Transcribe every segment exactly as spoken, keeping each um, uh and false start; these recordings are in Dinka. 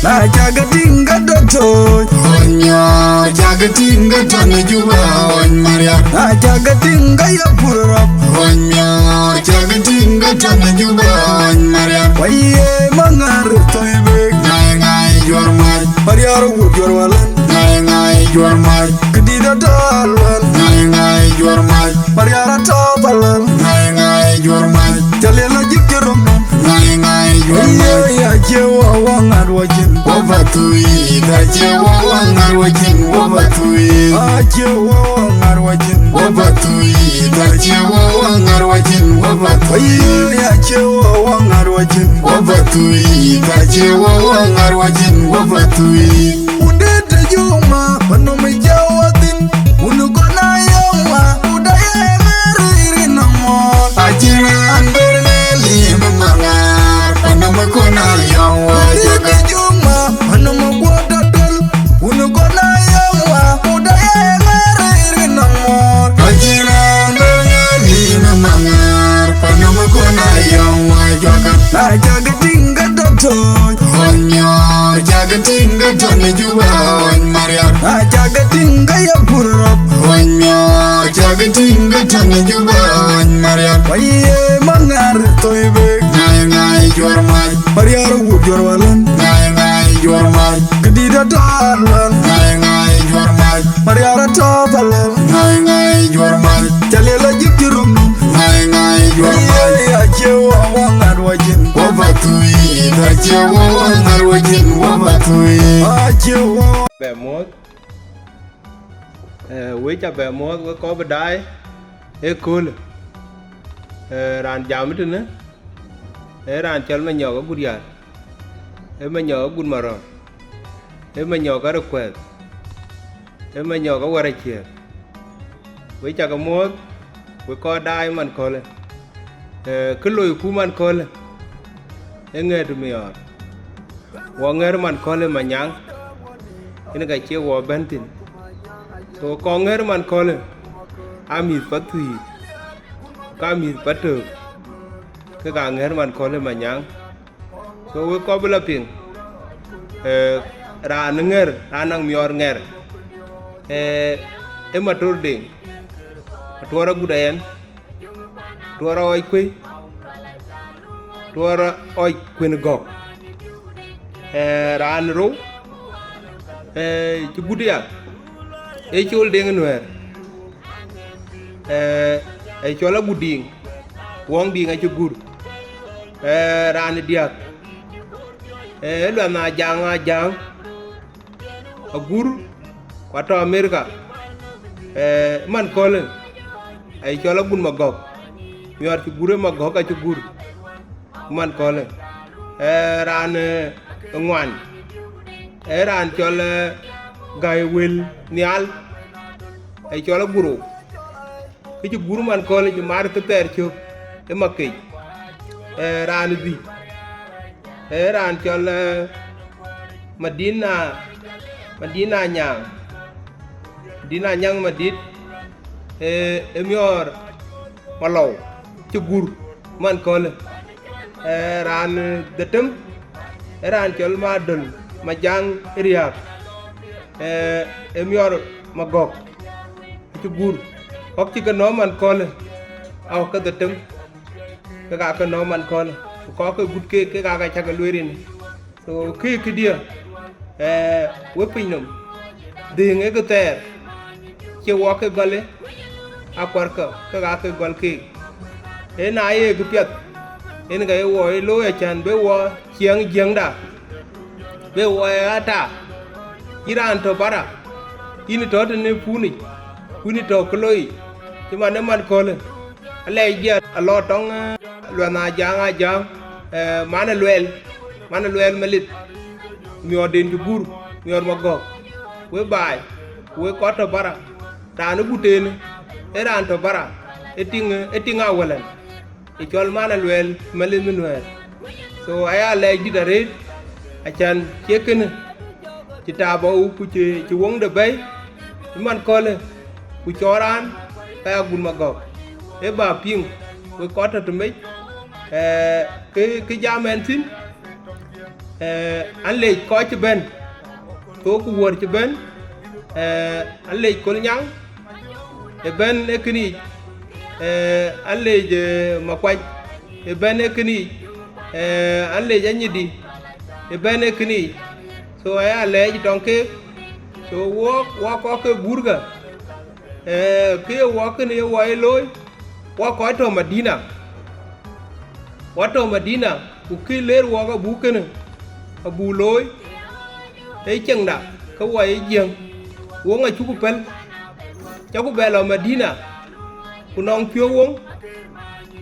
Na cak tïŋ ke dɔ̈ thööc, ɣɔny miɔɔr, cak tïŋ ke tɔ̈ në Juba, ɣɔny Marial. Na cak tïŋ ke ye pur rɔ̈k, ɣɔny miɔɔr, cak tïŋ ke tɔ̈ në Juba, ɣɔny Marial. Wai ye maŋar thoi bek, ŋai ŋai juɔr mac, Marial wut juɔr walën, ŋai ŋai juɔr mac, këdït atɔ̈ aluɛl, ŋai ŋai juɔr mac, Marial atɔ̈ palën, ŋai ŋai juɔr mac, Jalil ajïk cï röm nɔm, ŋai ŋai juɔr mac. Ye ya cie wɔ wɔ ŋat wɔ cin, wɔ ba thui, ta cie wɔ wɔ ŋat wɔ cin, wɔ ba thui. A cie wɔ wɔ ŋat wɔ cin, wɔ ba thui, ta cie wɔ wɔ ŋat wɔ cin, wɔ ba thui. Ye ya cie wɔ wɔ ŋat wɔ cin, wɔ ba thui, ta cie wɔ wɔ ŋat wɔ cin, wɔ ba thui. Wunde të juŋ ma, panɔm ë jɔ wɔ thïn, wun kɔn a yɔŋ ma, ku da ye ŋɛɛr rïïr nɔm ŋɔɔr. Acïn raan ber ŋɛɛr lim ë maŋar, panɔm ë kɔn a yɔŋ wɔ jɔkä. Wunde të juŋ ma, panɔm ë guɔ dɔ̈ döl, wun kɔn a yɔŋ ma, ku da ye ŋɛɛr rïïr nɔm ŋɔɔr. Acïn raan ber ŋɛɛr lim ë maŋar, panɔm ë kɔn a yɔŋ wɔ jɔkä. Na cak tïŋ ke dɔ̈ thööc, ɣɔny miɔɔr, cak tïŋ ke tɔ̈ në Juba, ɣɔny Marial. Na cak tïŋ ke ye pur rɔ̈k, ɣɔny miɔɔr, cak tïŋ ke tɔ̈ në Juba, ɣɔny Marial. Wai ye maŋar thoi bek, ŋai ŋai juɔr mac, Marial wut juɔr walën, ŋai ŋai juɔr mac, këdït atɔ̈ aluɛl, ŋai ŋai juɔr mac, Marial atɔ̈ palën, ŋai ŋai juɔr mac, Jalil ajïk cï röm nɔm, ŋai ŋai juɔr mac. Ye ya cie wɔ wɔ ŋat wɔ cin, wɔ ba thui, ta cie wɔ wɔ ŋat wɔ cin, wɔ ba thui. A cie wɔ. Bɛ muɔ̈th, eh, wek ca bɛ muɔ̈th, wek kɔc bï daai ëköölë. Eh, raan jam tënë, ee raan cɔl Manyɔk Agut Yar, ee Manyɔk Agut Marɔ̈ɔ̈r, ee Manyɔk Arëkuɛth, ee Manyɔk Awär Aciëër. Wek ca ke muɔ̈th, wek kɔc daai man kölë. Eh, kë loiku man kölë, ee ŋɛ̈t miɔɔr. Wɔ ŋɛ̈r man kölë Manyaŋ, yen ka cie wɔ bɛ̈n thïn. So kɔc ŋɛ̈r man kölë, aa mïth Pathuyith, ka mïth Patöök, kek aa ŋɛ̈r man kölë Manyaŋ. So wek kɔc bï lɔ piŋ, eh, raan ŋɛ̈r, raan naŋ miɔɔr ŋɛ̈r, eh, ee Mator Deŋ, Atuɔɔr Agut Ayɛn, Tuɔɔr Ɣɔc Kuëi, Tuɔɔr Ɣɔc Kuën Gɔ̈k. Eh, raan rou, eh, cï gut ya, ee Col Deŋ Nuɛɛr, eh, ee cɔl Agut Diŋ, Wuɔŋ Diŋ acï gur, eh, raan diäk, eh, ee Luɛnh Ajaŋ Ajaŋ, agur, ku atɔ̈ Amerika, eh, man kölë, aye cɔl Agut Magɔ̈k, miɔɔr cï gur ë Magɔ̈k acï gur, man kölë, eh, raan, eh, ŋuan, ee raan cɔl, eh, Gäi Wël Nhial, aye cɔl Agut Rou. Kë cï gur man kölë cï mar kë thɛɛr cök ë Makec, ee raan dhïc, ee raan cɔl, ee, Madina, Madina Anyaŋ, Madina Anyaŋ Madit, ee, ee miɔɔr Malɔu cï gur man kölë, ee raan dhetem, ee raan cɔl Madöl Majaŋ Riääk, ee, ee miɔɔr Magɔ̈k acï gur, kɔ̈k cï ke nɔ̈k man kölë, aɣɔ̈k ke dhetem, kek aa ke nɔ̈k man kölë, ku kɔ̈k ke gut keek, kek aa ke cä ke lueel rin. So kë këdiɛ̈, ee, we pinynhom, dhëëŋ ee kë thɛɛr, cie wɔ ke gɔl ë, akuarkë, kek aa ke gɔl keek. Ee na ye këpiɛth, yen ka ye wɔ ye looi acän bï wɔ ciɛɛŋ jiëŋda, bï wɔ ye ɣa ta, cï raan tɔ̈ bara, yïn tɔ̈ tënë puunic, ku yïn tɔ̈ ke looi, cï man ë man kölë. Alɛɛc diɛt alɔ tɔŋ, eh, Luɛnh Ajaŋ Ajaŋ, eh, man ë Luɛɛl, man ë Luɛɛl Malith, miɔɔrden cï gur, miɔɔr Magɔ̈k, we baai, ku we kɔc tɔ̈ bara, raan ë gut en, ee raan tɔ̈ bara, ee tiŋ, ee tiŋ awälɛn, ë cɔl man ë Luɛɛl Malith Minuɛɛr. So aya lɛɛc dït arëët, acän cie kënë cï taabou ku cï, cï woŋde bɛ̈i, ë man kölë, ku cɔɔr raan, ka ya Agut Magɔ̈k, ee bä piŋ, wek kɔc tɔ̈ tëmec, ee, kë, kë jam ɛn thïn, Eh, an lec kɔc cï bɛ̈n, thok ku wuɔ̈r cï bɛ̈n, eh, an lec Kolnyaŋ, ë bɛ̈n ë kënic, eh, an lec, eh, Makuac, ë bɛ̈n ë kënic, eh, an lec Anyidi, ë bɛ̈n ë kënic. So, aya lɛɛc tɔŋ keek. So, wɔk, wɔk kɔc ke Gurga, eh, kë ye wɔk kënë ye wɔ ye looi, wɔk kɔc tɔ̈ Madina. Wɔ tɔ̈ Madina, ku kë leer wɔk abuk kënë, abuk looi, ee cieŋda, ke wɔ ye Jiëŋ, woŋ acuk pɛ̈l, cäku bɛ lɔ Madina, ku nɔŋ piɔ̈u woŋ,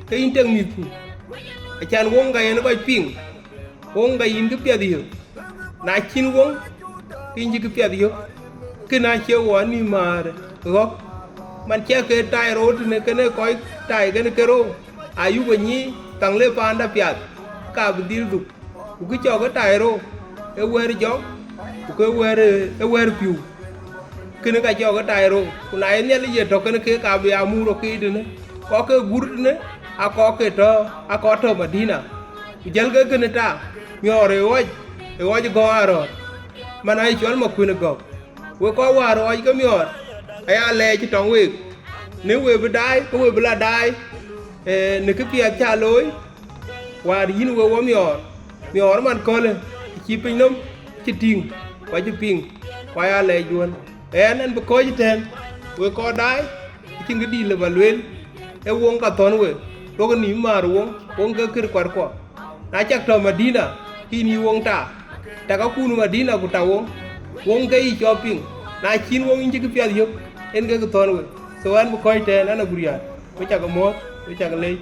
ke yïn tek mïthku, acan woŋ ka yen kɔc piŋ, woŋ ka yïn kë piɛth yök. Na cïn woŋ, ke yïn cï kë piɛth yök, kën acie wɔ nïïm määr ɣɔ̈k, man cï ke tai rou tënë kënë kɔc tai kënë ke rou, ayuk ë nyic, thaŋ le paanda piath, ka bï dhil dhuk. Ku kë cɔk ë tai rou, ë wɛ̈ɛ̈r jɔŋ, ku ke wɛ̈ɛ̈r, ë wɛ̈ɛ̈r pïu. Kënë ka cɔk ë tai rou, ku na ye Nhialic ye tɔ̈ kënë keek, ka bï aa muk rɔt keek tënë, kɔc ke Gur tënë, aa kɔc ke tɔ̈, aa kɔc tɔ̈ Madina. Ku jälkë kënë ta, miɔɔr ë ɣɔc, ë ɣɔc gɔ̈k arɔ̈ɔ̈r, man aa cɔl Makuën ë gɔ̈k. Wek kɔc wäär ɣɔc ke miɔɔr, aya lɛɛc tɔŋ week, në we bï daai, ke we bï la daai, eh, në këpiɛth cä looi, wäär yïn we wɔ miɔɔr, miɔɔr man köölë, cï piny nɔm cï tïŋ, ku acï piŋ, ku aya lɛɛcduön. Ɣɛn, ɣɛn bï kɔ̈ɔ̈c ëtɛ̈ɛ̈n, wek kɔc daai, acïn kë dït lë ba lueel, ee woŋ ka thɔ̈n we, duɔ̈kï nïïm määr woŋ, woŋ ke kër kuarkuɔ. Na cäk tɔ̈ Madina, ke yïn yï woŋ ta, tak akun Madina ku tak woŋ, woŋ ke yï cɔk piŋ, na cïn woŋ yïn cï kë piath yök, en ke kë thɔ̈n we. So, ɣɛn bï kɔ̈ɔ̈c ëtɛ̈ɛ̈n, ɣɛn Aguriaat. Wek cak mɔ̈ɔ̈th, wek cak leec.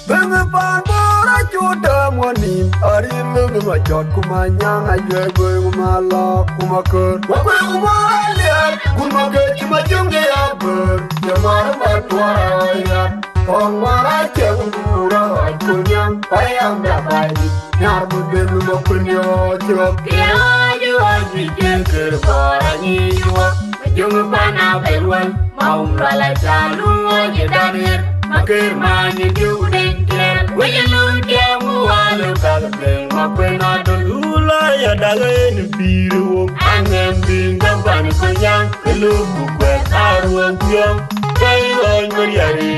Bɛ̈ny pan Bor acu däm wɔ nïïm, aril lëu ma cɔt ku ma nyaŋ, ajuɛɛr guëër ku ma lɔ̈k ku ma kër. Wa kuëër ku ma liɛɛr, kun ma kër cï ma jöŋ de ya bër, ye mar ma tuɔɔr aa ya. Kɔŋ wäär acieŋ duur aa ɣɔc ku nyaŋ, payam da bai dït, nyar bï ben ma kuën yɔɔc cök. Ke ɣɔc ɣɔc bï jiël kër Bor anyic wɔ. Jöŋ pan Abel wal, ma wun lual aca luɔc ë dan ɣer, ma kër ma nyin diu den tiɛɛl. Wec ë luɔi tiɛɛm wal ë kal bɛ̈ny ma kuën adöl. Lula ya dak en pïïr wok, aŋɛm bï ŋäm pan Kolnyaŋ, ë luk buk kuɛth aruɔk piɔ̈ŋ. Ka yï ɣɔc Mariari,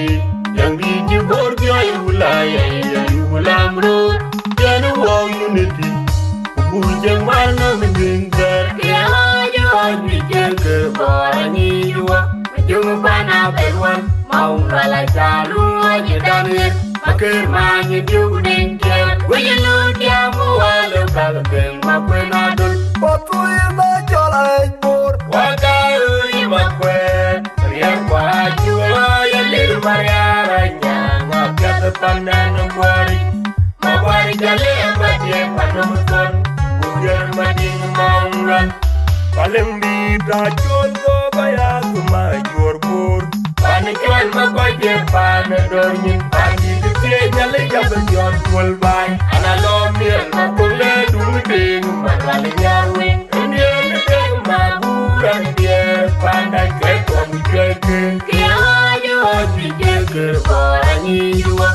yaŋ dïït cï Bor piɔ̈ɔ̈c ë Lula ya, ya yuk lam röör, tiɛn ë wɔk unity. Bul jëŋ man nɔm ë dhuëëŋ thɛɛr. Ke ɣɔc ɣɔc bï jiël kër Bor anyic wɔ. Jöŋ pan Abel wal, ma wun lual aca luɔc ë dan ɣer, ma kër ma nyin diu den tiɛɛl. Wec ë luɔi tiɛɛm wal ë kal bɛ̈ny ma kuën adöl. Pathuɔ̈i ë bä cɔl ɣɛc Bor. Wa ka ɣööc ma kuɛɛr, riɛl kua cï ɣɔc alir Mariar anyaŋ, apiɛth pandan guɔ̈ric. Ma wär jale ma diɛk pa nɔm thɔn, ku jɛr ma diŋ ma ŋuan. Palem dïït acol go ba ya thum ajuɔr Bor. Pan cɔl ma kɔc ye pan dɔr nyin, pan dïït thiëëc jale jam jɔt kuɔl baai. Ana lɔ miɛl ma kole dum diŋ ma rwal nyar wei. Miɛl diŋ ma bur an diɛɛr, panda cuɛt kɔm cuɛt kë. Ke ɣɔc ɣɔc bï jiël kër Bor anyic wɔ.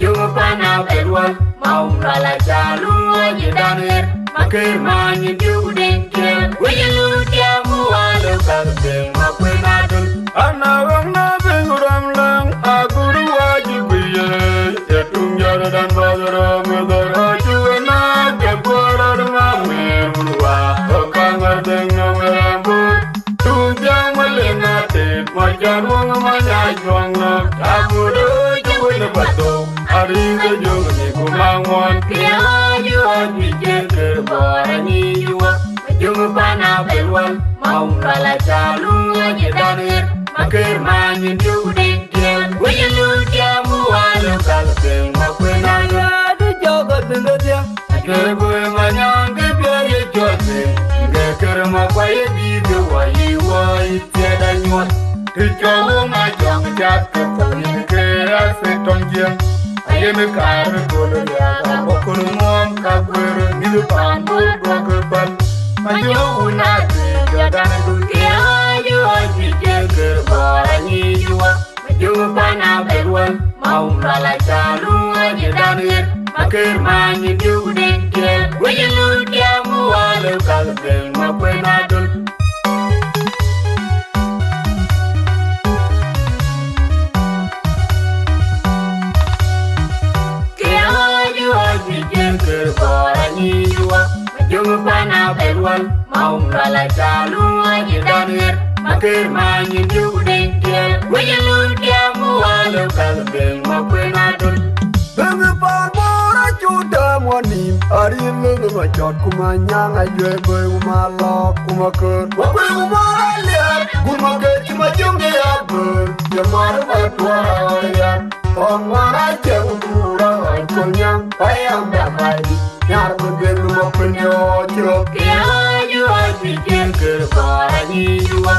Jöŋ pan Abel wal, ma wun lual aca luɔc ë dan ɣer, ma kër ma nyin diu den tiɛɛl. Wec ë luɔi tiɛɛm wal ë kal bɛ̈ny ma kuën adöl. Ana weŋ na bï ram läŋ, agur wac ku ye, ye tum jɔt dan bɔth röm ë dhor, acu na ke guɔ̈r rɔt ma ŋeer wun wa, ë kaŋ ë dhëŋ nɔm ë rambur. Tum thiäŋ wël ë ŋa tet, ma cän wëŋ ma nya juɔŋ nɔm, ca mut ë cï wël ë pathou, arïŋ ë jöŋ ni ku ma ŋuɔn. Ke ɣɔc ɣɔc bï jiël kër Bor anyic wɔ, jöŋ pan Abel wal, ma wun lual aca luɔc ë dan ɣer, ma kër ma nyin diu den tiɛɛl. Wec ë luɔi tiɛɛm wal ë kal bɛ̈ny ma kuën adöl. Adu jɔk adöl ë diɛ̈. Ajuɛɛr guëër ma nyaŋ ke piɔ̈ɔ̈c ye cɔl bɛ̈ny, ke kër ma kuac ye Të cɔl wok ŋa jɔŋ cath ke thou yen ke ɣath ë tɔŋ jiëŋ. Ayen kaar ë kööl riääk abɔ̈ kööl ŋuɔɔm ka guëër mïth paan bɔ̈ duɔ̈k ë päl. Ma jɔ wun a të jɔdan dun ke ɣaac ɣɔc bï jël kër bɔ̈ rany yic wä. Jɔŋ pan abɛ̈t wal, ma wun lual aca luŋ ajiëdan ɣer, ma kër ma nyin diu den tiɛɛl. Wec ë luut kiɛɛm wal ë kal bɛ̈ŋ ma kuen adöl. Ke ɣaac ɣɔc bï jël kër bɔ̈ rany yic wä. Jɔŋ pan abɛ̈t wal, ma wun lual aca luŋ ajiëdan ɣer, ma kër ma nyin diu den tiɛɛl. Wec ë luut kiɛɛm wal ë kal bɛ̈ŋ ma kuen adöl. Bɛ̈ŋ pan bɔ̈ rɔt cu dɛ̈m wä nïïm, aril lëŋ ma cɔt ku ma nyaŋ ajuɛc bɛ̈i ku ma lɔ̈k ku ma kër. Wa kuëë ku ma rɔt liɛɛr, ku ma kër cï ma jɔŋ ke ya bɛ̈r, ye mar ma tuɔɔr ɣɔ̈c yar. Kɔn ŋuan acï ku tuur ɣɔ̈c kɔn nyaŋ, payam da bai dït. Nyar bï bɛ̈n bï ma kuen yɔɔc cök. Ke ɣaac ɣɔc bï jël kër bɔ̈ rany yic wä.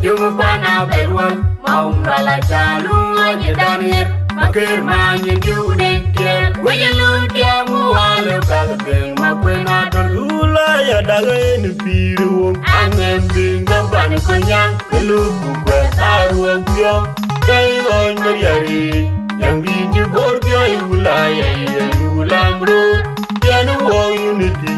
Jɔŋ pan abɛ̈t wal, ma wun lual aca luŋ ajiëdan ɣer, ma kër ma nyin diu den tiɛɛl. Wec ë luut kiɛɛm wal ë kal bɛ̈ŋ ma kuen adöl. Lula ya dak en pïïr wok, aŋɛn bï ŋa ban kony nyaŋ, ke luut ku kuɛth aruɔk piɔ̈u. Dɛ̈i ɣɔny ma riäri, yɛn bï cï bor piɔ̈u ë Lula ya yen Lula mröör. Yɛn wɔ unity.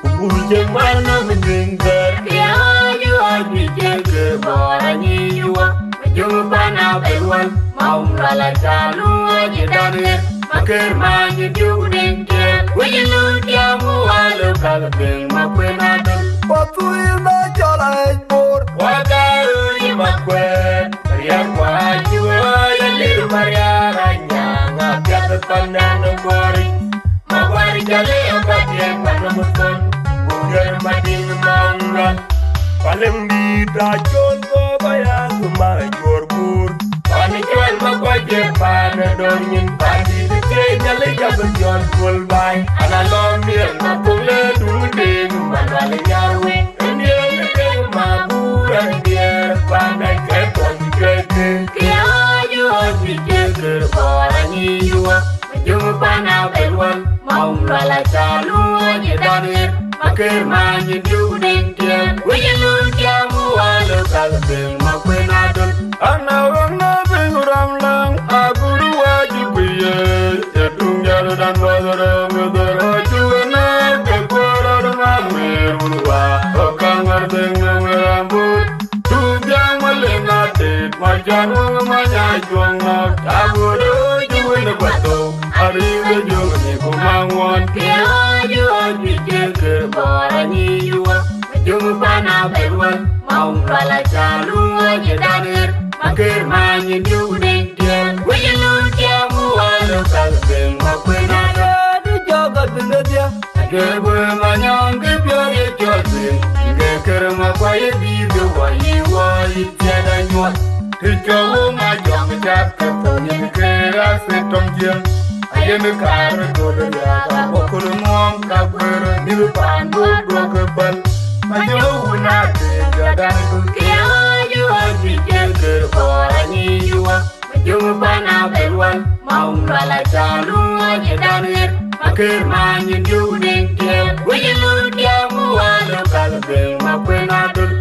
Ku buk cieŋ man nɔm ë dhuëëŋ thɛɛr. Ke ɣaac ɣɔc bï jël kër bɔ̈ rany yic wä. Ma jɔŋ pan abɛ̈t wal, ma wun lual aca luŋ ajiëdan ɣer, ma kër ma nyin diu den tiɛɛl. Wec ë luut kiɛɛm wal ë kal bɛ̈ŋ ma kuen adöl. Wa thuëëc ma cɔl aɣec bor. Wa kaar ë ma kuɛɛt. Riäk wa cï ɣɔɔc alir ma riäk anyaŋ apiath ë pandan ë kuɔɔric. Ma kuar jale ya ba diɛɛk ma nɔm thon, ku gɛr ma diŋ nɔŋ ŋa. Palem dït a col kɔ̈k aya ku ma cuɔr kuur. Pan cɔl ma kuac jek pan ë dɔ̈r nyin, pan dït ë thiëëc Nhialic abï cɔl kuöl baai. An, a lɔ miɛl ma thok le dun deŋ ma lual nyar wei. Ë miɛl ë kek ma buur an diɛɛr pan ë kɛ kɔn cuɛ̈ɛ̈c ke. Ke ɣaac ɣɔc bï jël kër bɔ̈ rany yic wä. Jɔŋ pan abɛ̈t wal, ma wun lual aca luŋ ajiëdan ɣer, ma kër ma nyin diu den tiɛɛl. Wec ë luut kiɛɛm wal ë kal bɛ̈ŋ ma kuen adöl. Ana ɣɔn na bï ram läŋ, agur wä cï kuiye, ye tuŋ jal dan bɔ̈ dhorou, dhorou cï wën na ke kuɔɔr rɔt ma ŋuëër wun wa, ɣɔ̈k ka ŋär dhëŋ në ŋuëër ambur. Duk dhiaŋ wälë ŋa tet, ma can wä ma nya cuɔŋ nɔ̈k, agur rööc cï wën ë bä thou, arïïk ë jök ni ku ma ŋuɔn. Ke ɣaac ɣɔc bï jël kër bɔ̈ rany yic wä. Ma jɔŋ pan abɛ̈t wal, ma wun lual aca luŋ ajiëdan ɣer, ma kër ma nyin diu den tiɛɛl. Wec ë luut kiɛɛm wal ë kal bɛ̈ŋ ma kuen adöl. Dï jɔk adhil ë dhië. Ke guëë ma nyɔŋ ke piɔ̈ɔ̈th ye cɔl bɛ̈ŋ, ke kër ma kuac ye dïït ke wä yï wä yï thiëëc anyuɔɔth. Të cɔl wok ma jɔŋ cath ke thou yen ke ɣath ë tɔŋ jiëŋ. Ayen kaar ë kööl riääk abɔ̈ kööl ŋuɔɔm ka guëër mïth paan bɔ̈ duɔ̈k ë päl. Ma jɔ wun a të jɔdan dun ke ɣaac ɣɔc bï jël kër bɔ̈ rany yic wä. Ma jɔŋ pan abɛ̈t wal, ma wun lual aca luŋ ajiëdan ɣer, ma kër ma nyin diu den tiɛɛl. Wec ë luut kiɛɛm wal ë kal bɛ̈ŋ ma kuen adöl.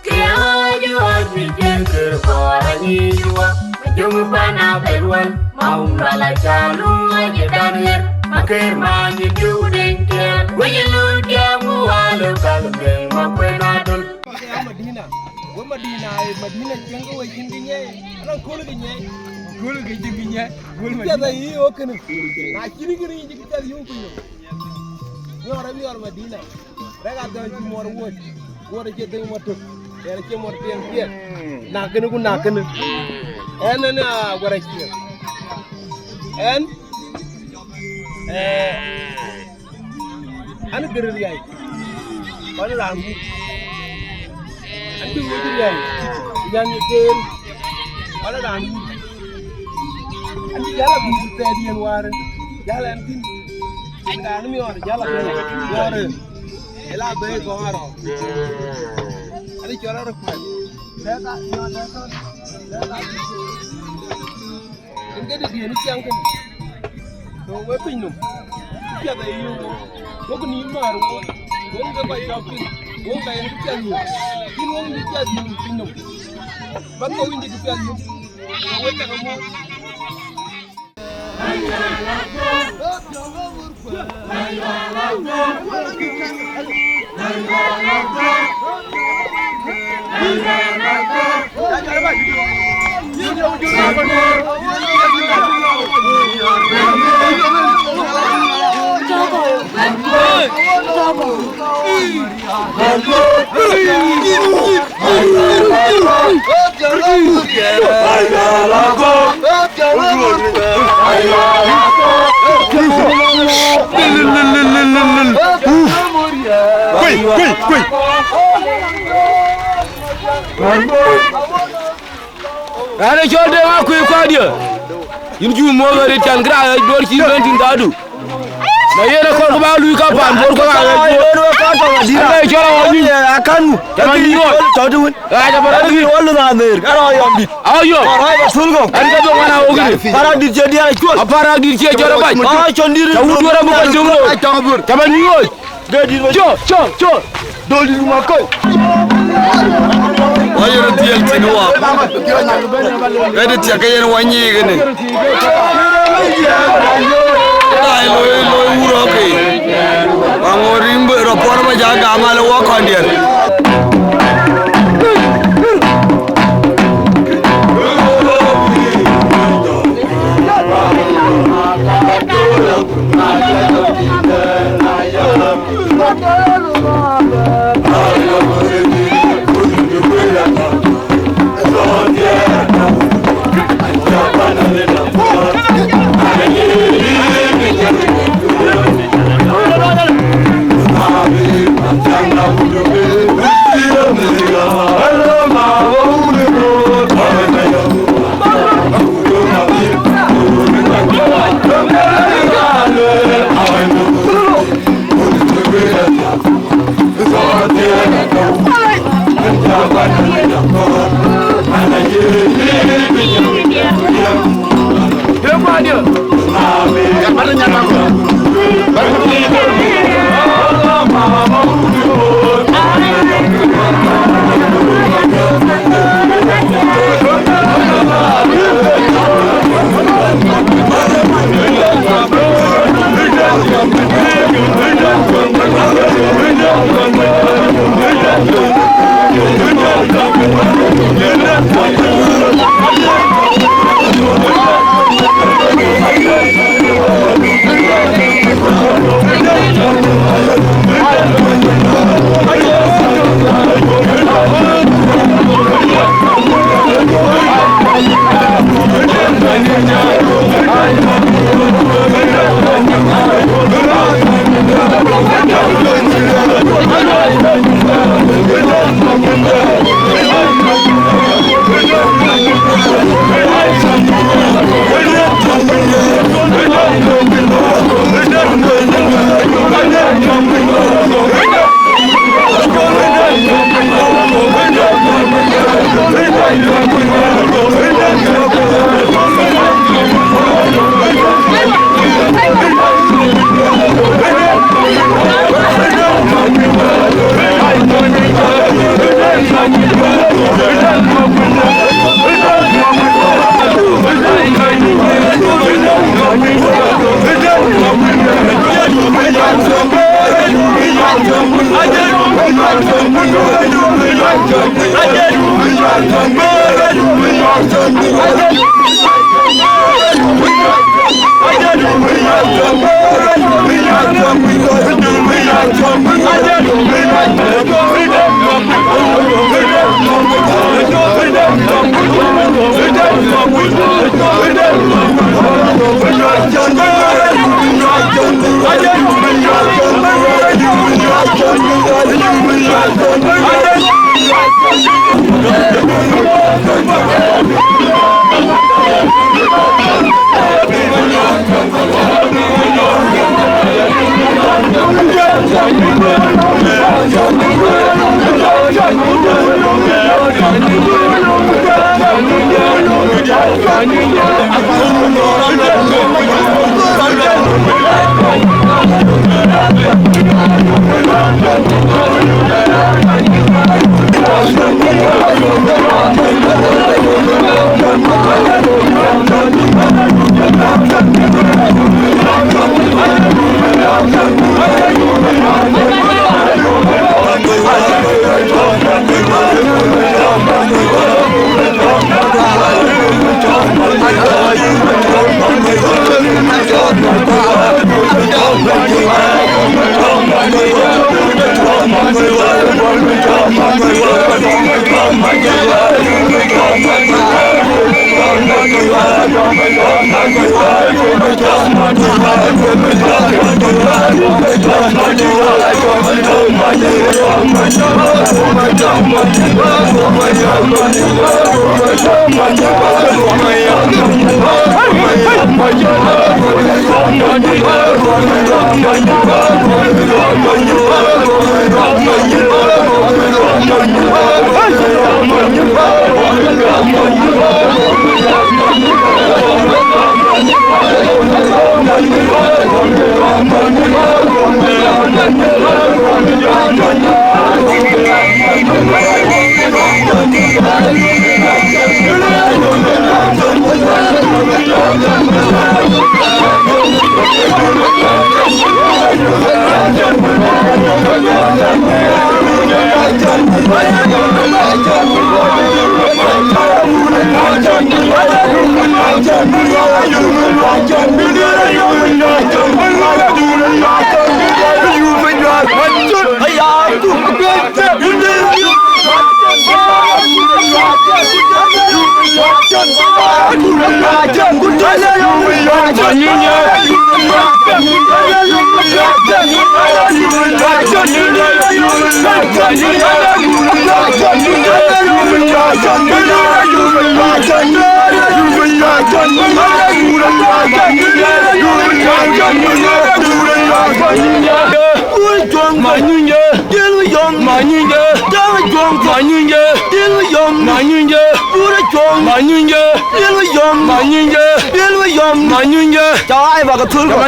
Ke ɣaac ɣɔc bï jël kër bɔ̈ rany yic wä. Ma jɔŋ pan abɛ̈t wal, ma wun lual aca luŋ ajiëdan ɣer, ma kër ma nyin diu den tiɛɛl. Wec ë luut kiɛɛm wal ë kal bɛ̈ŋ ma kuen adöl. Ya Madina, we Madina, eh, Madina cieŋ ke we cïn kë nyiɛɛi, ala kööl kë nyiɛɛi, kööl kë cïn kë nyiɛɛi, kööl Madina. Piɛth ayï ɣöök kënë. Na cïn kë riic kë piɛth yöök piny nɔm. Miɔɔr ë miɔɔr Madina. Rɛk adhɔ̈ɔ̈c cï muɔɔr wuɔ̈c. Wuɔ̈t acie dhëŋ mɔ̈t tök. Ɣɛn acie mɔ̈t piɛŋ piɛŋ. Na kënë ku na kënë. Ɣɛn ënë a wär aciëŋ. Ɣɛn, eh, an, gër riäi, ɣɔn raan wut. An, bï wec riäi, yan ye gër, ɣɔn raan wut. An, bï jäl abï thɛɛr yen wäär, jäl ɛn thïn. Raan miɔɔr jäl apiɛth, miɔɔr ë la bei kɔŋ arɔ̈ɔ̈k. Ani cɔl arɔ̈ɔ̈k kuɛth. Yen ke dï diën ë ciɛŋ kënë. Tɔ̈ we piny nɔm. Piɛth aye yöök wok. Wok ni määr wok. Wok ke kɔc cɔk piny. Wok ka yen kë piɛth yök. Yïn wok ni piɛth yök piny nɔm. Bäk ke wïny dï kë piɛth yök. Wek cak amuɔ̈ɔ̈th. Kuei, kuei, kuei. Raan ë cɔl Deŋ Akuëi Kuadië. Yïn cuk muɔ̈ɔ̈th ɣɛn ë can kërɛɛc duɔ̈ɔ̈r cï bɛ̈n tïŋ dhadu. Na yen akɔɔr ku bä luui ka paan Bor ku ka ɣɛn Bor. Ënë cɔl awɔny. Akan. Cä bä nyuɔɔc. Tɔ̈ të wën. Ɣaac aparak dït. Wal na ner. Arɔ yɔm dït. Awa yɔm. Arɔ ba thul gɔŋ. Ɛn ka dhok wan a wok. Aparak dït cie diaal cuɔl. Aparak dït cie cɔl abac. Arɔ cɔn dït. Cä wut duɔ̈r abï kɔc döŋ röör. Cä bä nyuɔɔc. Dee dït wä. Cɔ, cɔ, cɔ. Dol dït wä kɔc. Wä yen dhiël thïn wä. Ëdï thiak ke yen wä nyiik ënë. Ai loi, loi wur ɔ̈k ke. Wä ŋoot rim rɔ puɔr ba ja gam alë wä kɔn diɛt. Cɔl ai bak athöl kɔc.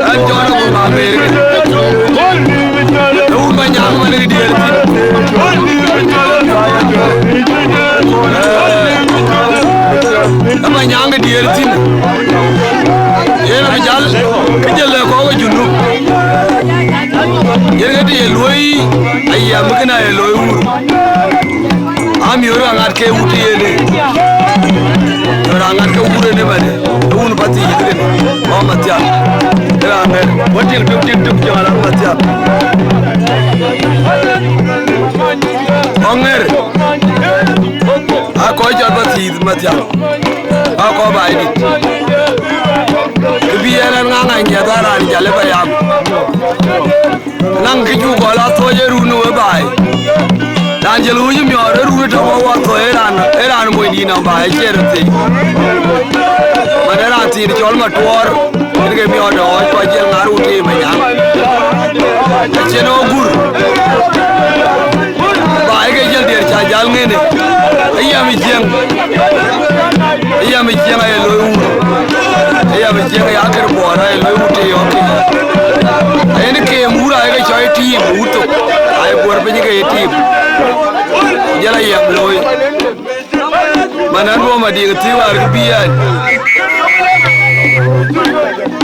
An jɔn a buk a ber ke. Ë wun ba nyaŋ man ke diëër thïn. Ë ba nyaŋ ke diëër thïn. Yen a jäl ke jël lë kɔ̈k ë Junub. Yen ke të ye luɔi ayiɛm kënë aye looi wur. Amiöör aŋat ke wut yen ë. Amiöör aŋat ke wut yen ë bɛ̈n. Ë wun Pathii yïth yen. Ɣɔn Mathiath. Ë raan bɛ̈n. Wä tiŋ tök, tiŋ tök, jɔl raan Mathiath. Ɣɔn ŋɛ̈r. Aa kɔc cɔl Pathii yïth Mathiath. Aa kɔc baai dït. Kë bï yen ɛn ŋaŋ anyiɛth aa raan jäl ë payam. Naŋ kë cuk gɔl a thɔc ë run ë we baai. Raan jël wuc miɔɔr ë run ë tɔ̈u wɔ thɔc ë raan, ë raan mony dït nɔm baai ë ciɛɛr ë thëc. Man ë raan thiin cɔl Matuɔɔr, yen ke miɔɔr de ɣɔc kɔc jël ŋaar wut ë Manyaŋ. Acïn ɣɔk gur. Baai ke jël diɛɛr ca jäl ŋënë. Ayam ë Jiëŋ. Ayam ë Jiëŋ aye looi wut. Ayam ë Jiëŋ aye akër Buɔɔr aye looi wut ë yɔ̈ɔ̈k. Ayen keem wur aye ke cɔl tiim wut thok. Aye buɔɔr piny ke ye tiim. Ku jël ayam looi. Man an duɔ̈m adiëk thii wäär kë bï ɛn.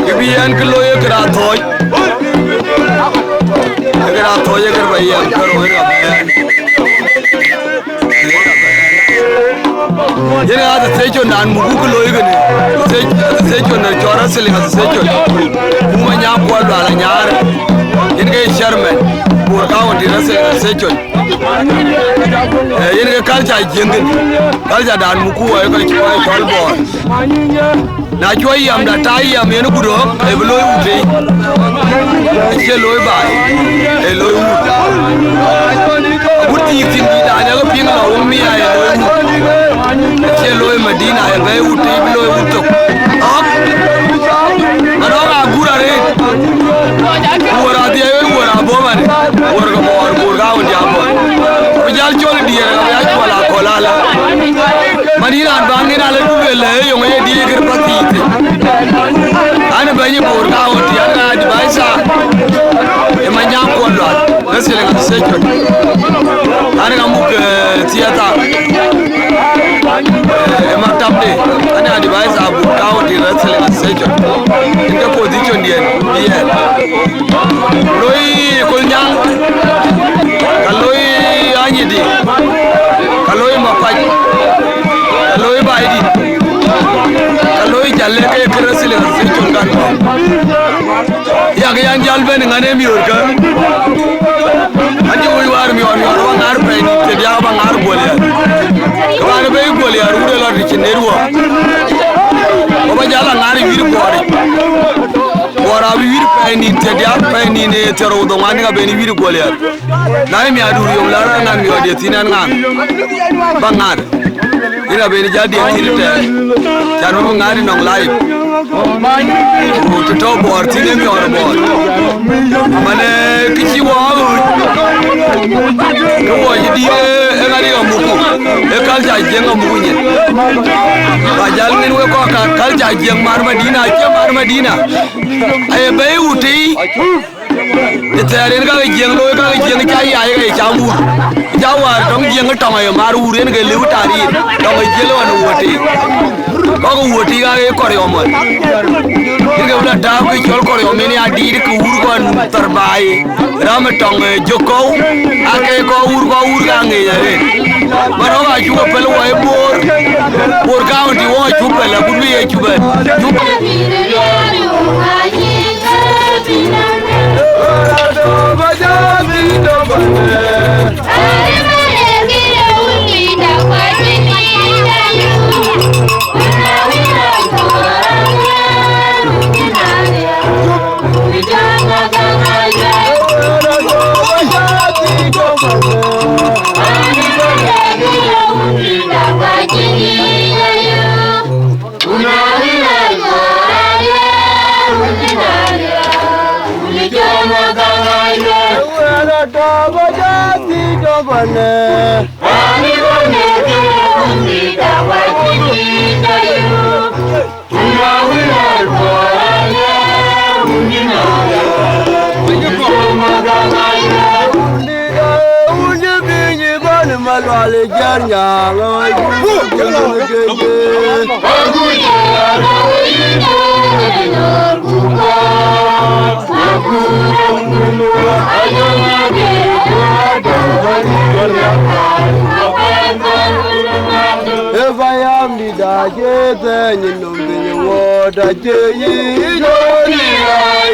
Kë bï ɛn kë looi ë kë raan thɔ̈ɔ̈c. Ë kë raan thɔ̈ɔ̈c ë kë ba yɛm kärou ë rap ɛn. Yen association dan muk kë looi kënë. Association de cɔl Wrestling Association. Buk Manyaŋ Kuɔl Lual Anyaar. Yen ke chairman Bor County Wrestling Association. Eh, yen ke culture Jiëŋ kën. Culture dan muk ku wɔ ë kɔc, kɔc cɔl Buɔɔr. Na cuɔ yam da ta yam yen ku dɔ̈ɔ̈k, ë bï looi wut ë. Acie looi baai, ë looi wut. Wut Yïk thïn dït, aa, yak piŋ lɔ wun mi aa ye looi wut. Acie looi Madina, ye bɛ̈ɛ̈i wut tei bï looi wut thok. Ɣɔ̈k. Anɔŋ agur arëët. Wuɔ̈r adhiɛɛi wei, wuɔ̈r abɔ̈ man. Wuɔ̈r ke Bor, Bor ka wun diaal Bor. Ku jäl cɔl diɛɛr ka bï ya cuɔl akɔ̈l ala. Man yïn raan bä ŋiɛn ala du luel lɛ, ee yöŋ ye diëëc kër path yiic thïn. An, bɛ̈ny Bor ka wun diaal ka advisor. Ë Manyaŋ Kuɔl Lual. Wrestling Association. An ka muk, eh, theater. Eh, maktab de. An advisor Bor County Wrestling Association. In ke position diɛn, biɛn. Loi Kolnyaŋ. Ka loi Anyidi. Ka loi Makuac. Ka loi Baidit. Ka loi Jalle ke ke Wrestling Association kan. Yak yan jal ben ŋan ë miöörkä. An cï woi wäär miɔɔr miɔɔr ba ŋaar pɛɛi nïn thiërdiäk ba ŋaar guöl yäär. Kë bän bei guöl yäär wut ë lɔ të cïn ë ruɔɔk. Ku ba jal a ŋaar ë wïïr guɔɔric. Guɔɔr abï wïïr pɛɛi nïn thiërdiäk pɛɛi nïn ë thiërrou dhoŋuan ka ben wïïr guöl yäär. Na ë miäkduur yom la raan ŋan miɔɔr dië thïn ɛn ŋan. Ba ŋaar. Yen abëni jal diɛt thïn tɛ̈ɛ̈n, can wek ŋaat ë nɔŋ live. Ku të tɔ̈ Bor thïn ë miɔɔr Bor. Aman, eh, kë cï wɔ aa ɣööc, kë wɔ cï dïït, eh, ë ŋadï amuku, ë culture Jiëŋ amuku nyin. Ba jal ŋiɛn wek kɔc ka culture Jiëŋ mar Madina, acie mar Madina. Aye bɛ̈i wut tei. Ë thɛɛr en ka ke Jiëŋ looi, ka ke Jiëŋ ca yai, ka ye cam wur. Ca wäär tɔŋ Jiëŋ tɔŋ aye mar wur, en ke lëu tarir, tɔŋ ë jiël ɣɔn ë wuɔ̈t tei. Kɔk ë wuɔ̈t tei ka ke kɔriɔm ɣɔn. Yen ke bï lɔ tääu ke cɔl kɔriɔm en ya diit ke wur kɔn thar baai. Ram ë tɔŋ, eh, jök kɔu, ake kɔk wur, kɔk wur ka ŋic arëët. Ba rɔ̈k acuk ë pɛl wɔ ë Bor. Bor County wɔ acuk pɛl, akut bï ye cuk pɛl. Cuk If I am the darkest thing in the world, I tell you, you don't need a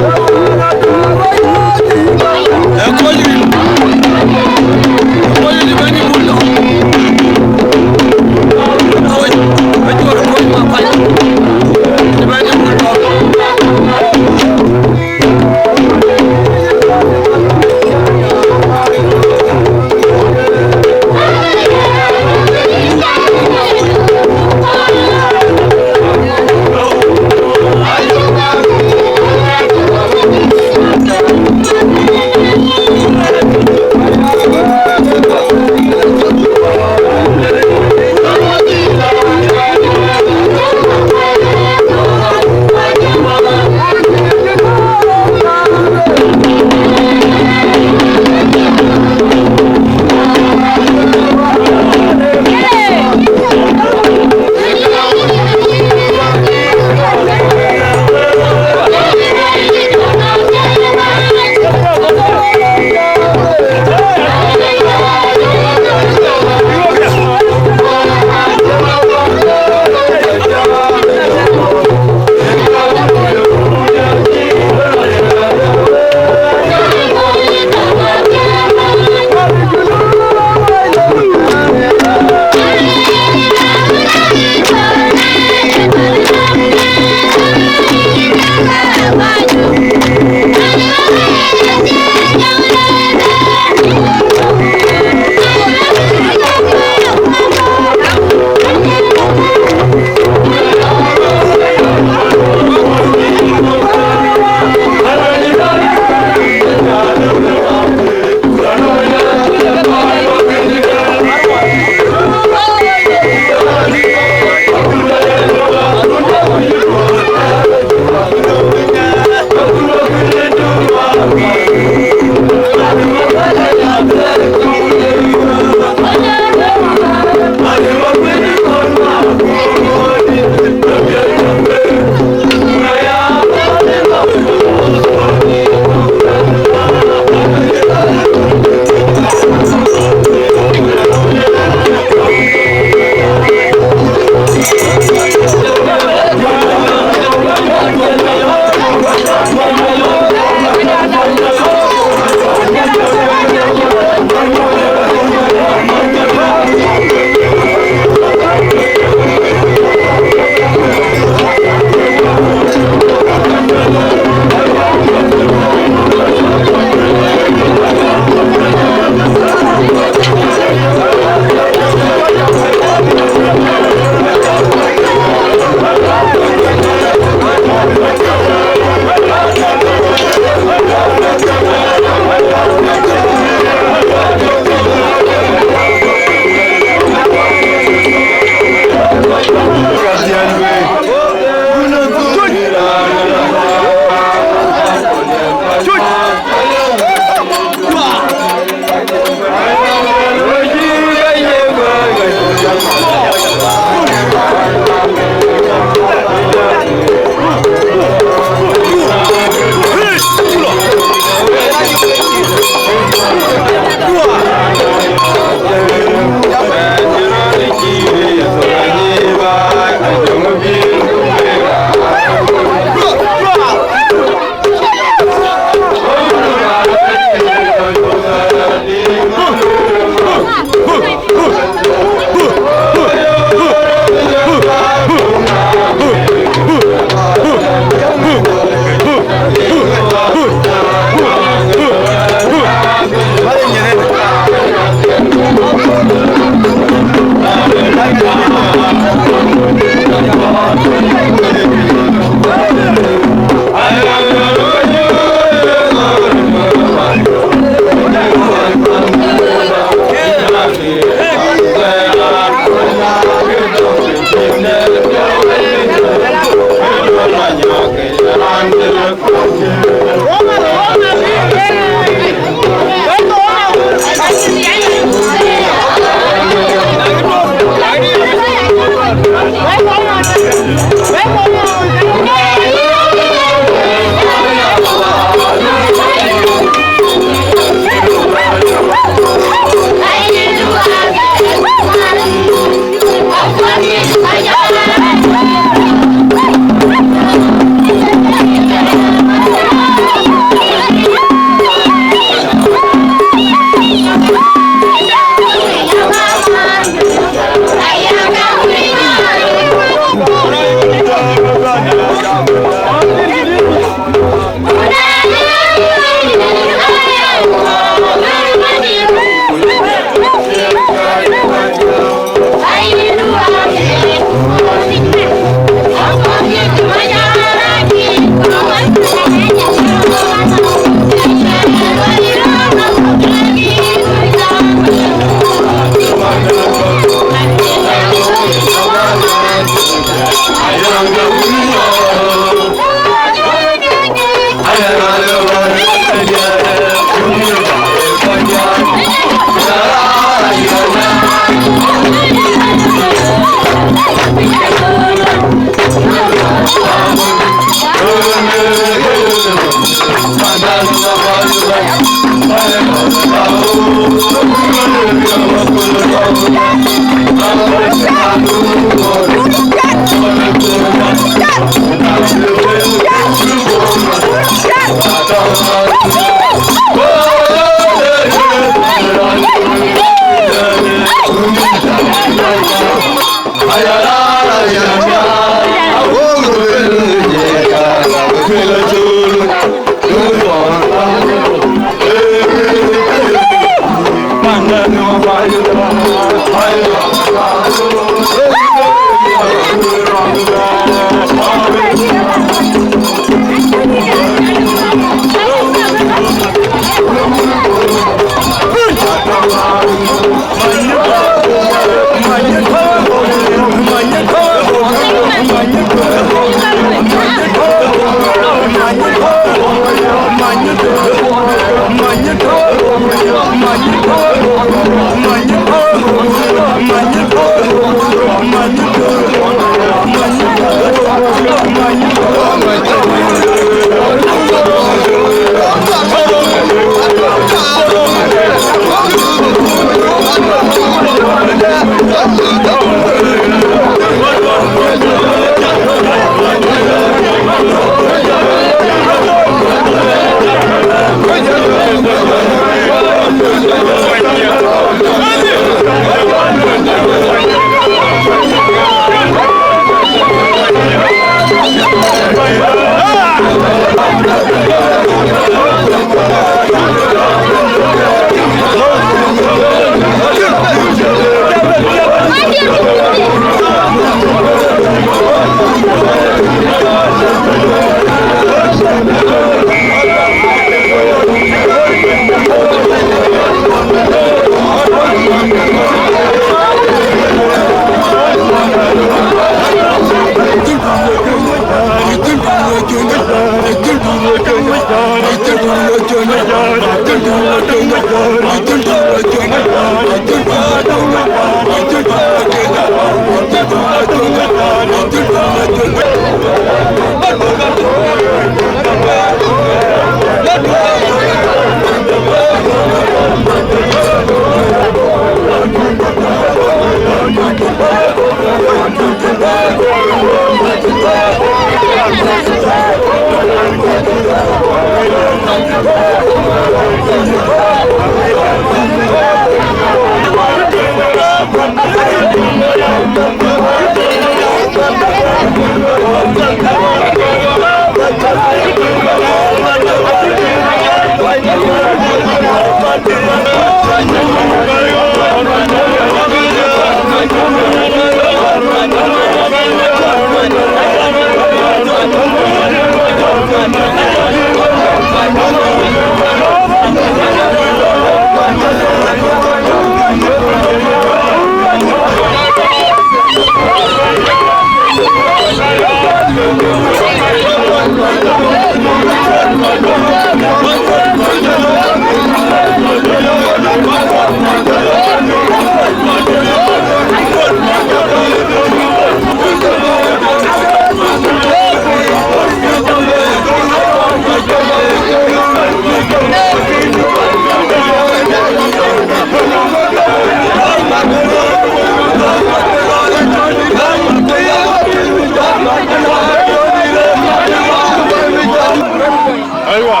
Aywa.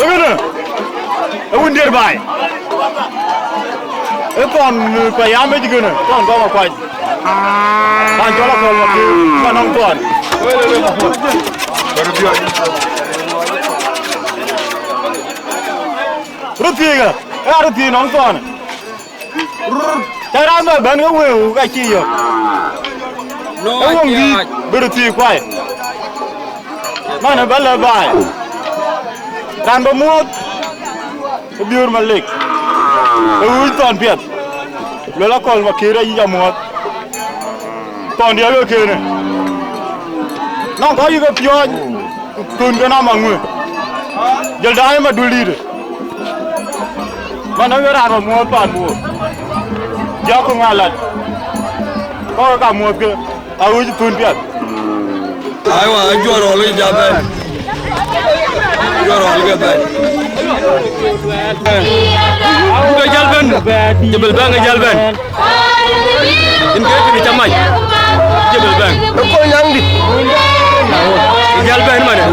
Ëbënë, ë wun diër baai. Ë thɔn, ë, payam ëcï kënë, thɔn gɔm akuac. Kan cɔl akɔl ma kï, kan nɔm thɔn. Röt thiëëkë, ë ɣa röt thiëëk nɔm thɔn. Cä raan bɛ bɛ̈n ke wëu ka cï yök. Ë woŋ dïït bï röt thiëëk kuai. Man ë bä lɛ baai. Raan bä muɔ̈th ë Biöör Malek. Ë wïc thɔn piɛth. Luel akɔl ma kër ayic amuɔ̈th. Thɔn diɛ̈ wek kënë. Nɔŋ kɔc yï ke piɔ̈ɔ̈c. Thun ke nɔm aŋuë. Jël daai ma dul dïïtë. Man ë raan bä muɔ̈th paan Bor. Jɔk ŋa lat. Kɔc ka muɔ̈th ke. Awïc thun piɛth. Aywa, ajuɔr ɣɔl ke jal bɛ̈n. Ajuɔr ɣɔl ke bɛ̈n. Ke jal bɛ̈n. Jebel bɛ̈n ke jal bɛ̈n. Yen ke kënë cä mac. Jebel bɛ̈n. Ë kony naŋdï. Jal bɛ̈n manë.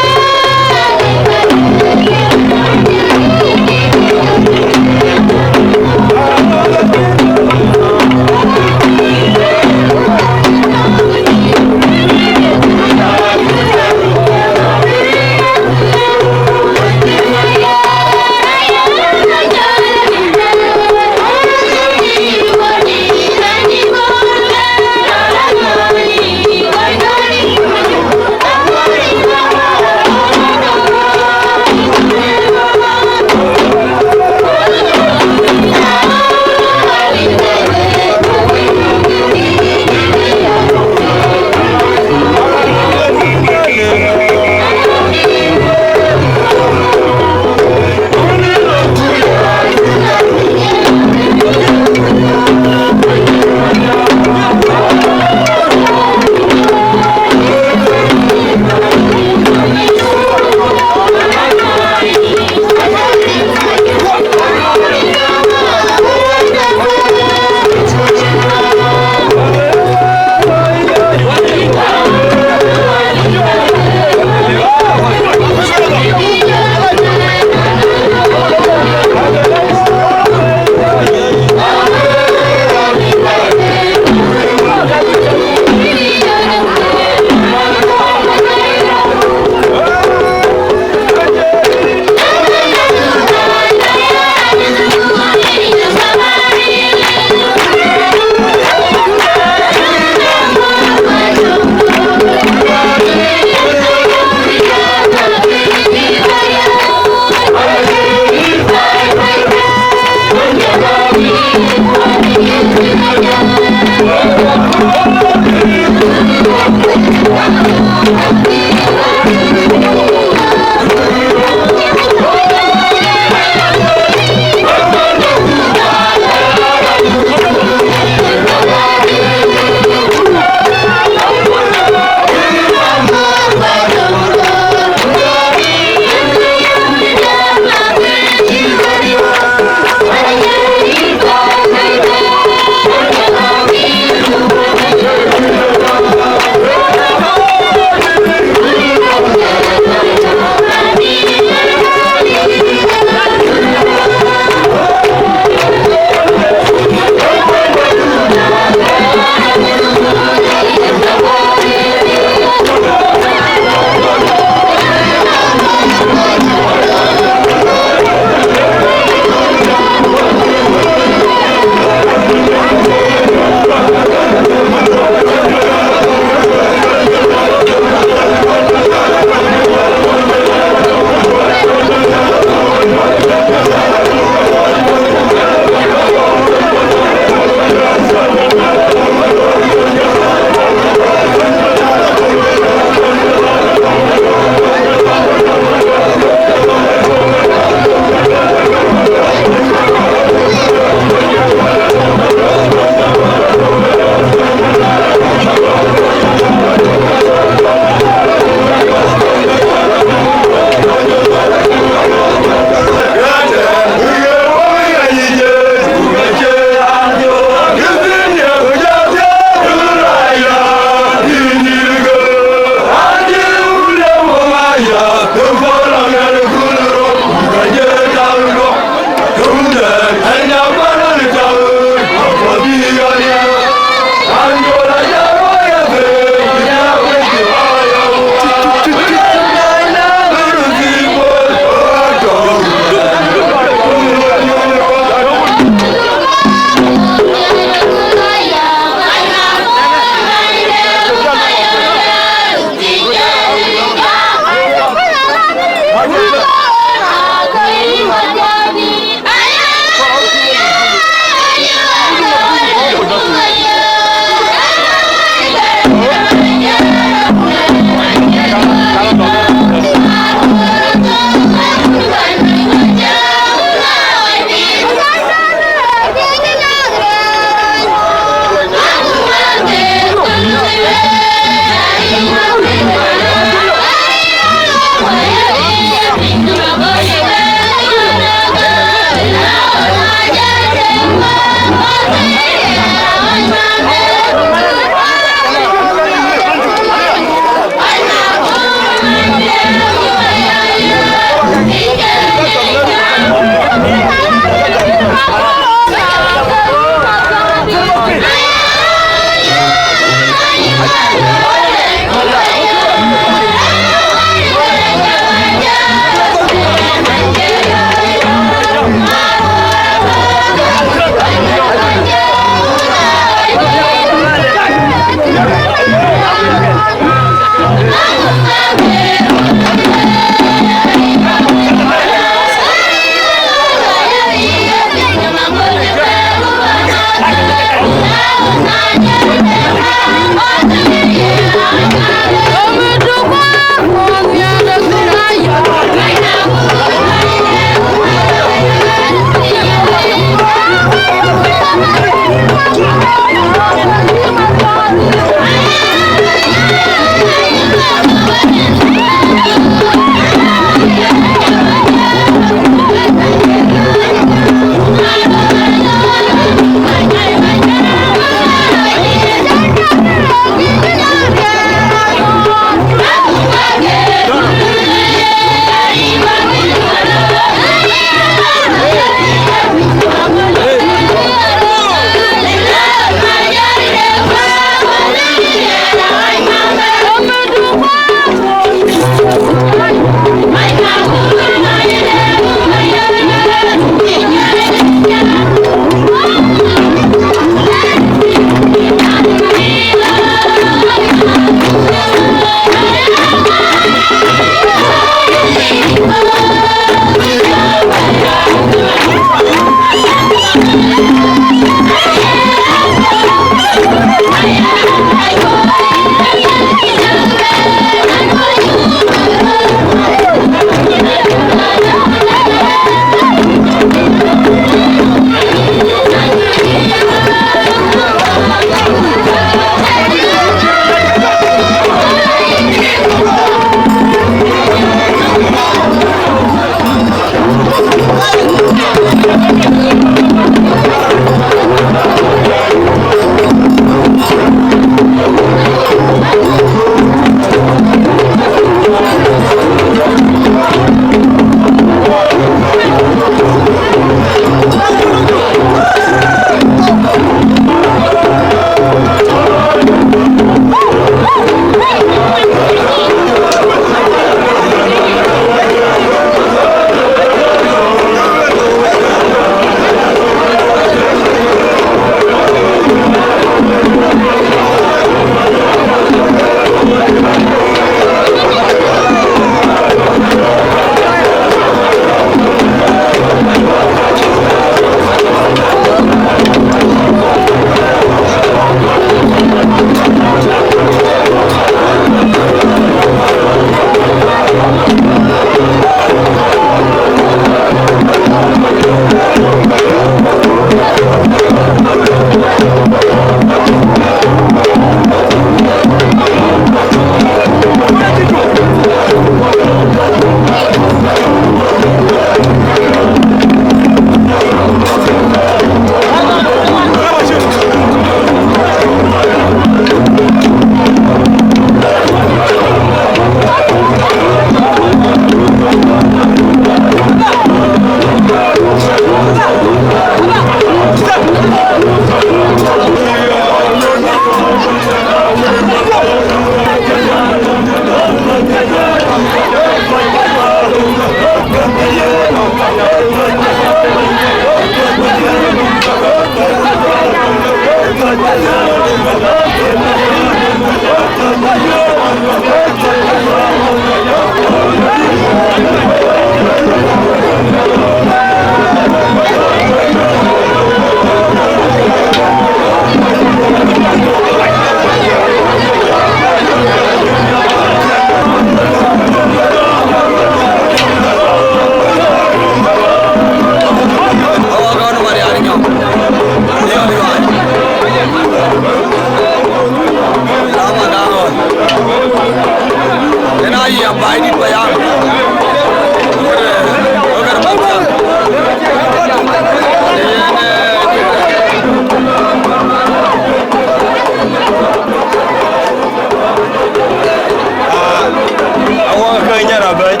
Awɔk ke nyar abɛ̈c.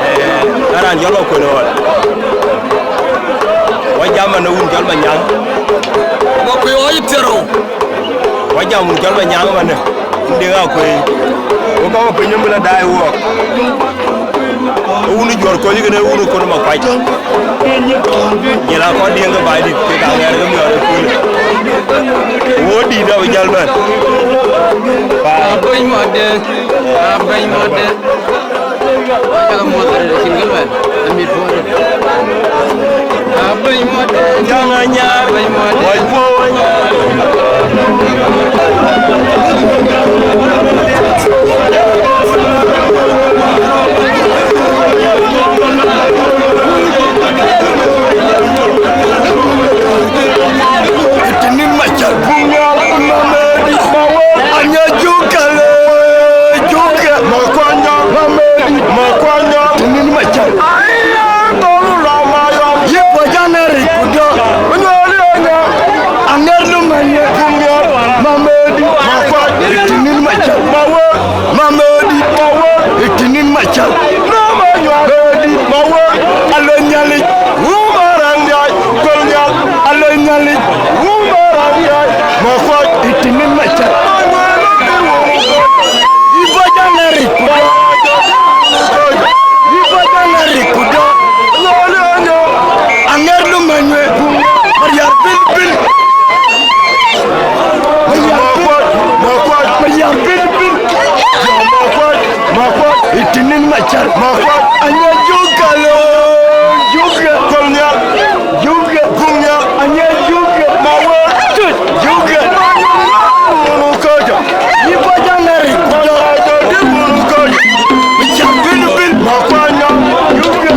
Eh, aran jɔl ba kuën ɣɔn. Wa jam man wun jɔl ba nyaŋ. Ba kuëë ɣɔc thiërou. Wa jam wun jɔl ba nyaŋ man. Ndï ŋa kuëë. Wo ka wo piny nyom la daai wuɔk. Wun juɔr kɔc kene wun kon ma kuac. Jela kɔc diɛŋ ke baai dit ke ka ŋɛr ke miɔɔr ë kuël. Wo dit abï jäl bɛ̈n. Ba. Abɛ̈ny mɔde, abɛ̈ny mɔde. Kala mɔde cin gel bɛ̈n. Amit puɔde. Abɛ̈ny mɔde. Jaŋ anyar. Abɛ̈ny mɔde. Wai puɔny. Tinin macal. Bum ya, bum ya, medi, mawe. Anya jukale, juke. Makwanya, mamedi, makwanya. Tinin macal. Aya, tolu la mayo. Yipo janeri kudo. Nyori anya. Anger lu manye. Bum ya, mamedi, makwanya. Tinin macal. Mawe. Mamedi, mawe, itinin macal. Mama nyuak, medi, mawe, alo nyalic. Wuma rang nyai, kol nyal, alo nyalic. Wuma rang nyai, makwai, itinin macal. Ibo janeri, ibo janeri kudo. Anger lu manywe, mariar bil bil. Makwai, makwai, mariar bil bil. Makwai, makwai, itinin macal. Makwai, anya juga lo, juga. Kolnya, juga. Gumnya, anya juga. Mawa, juga. Munu koja. Ibo janeri kudo. Munu koja. Mariar bil bil. Makwanya, juga.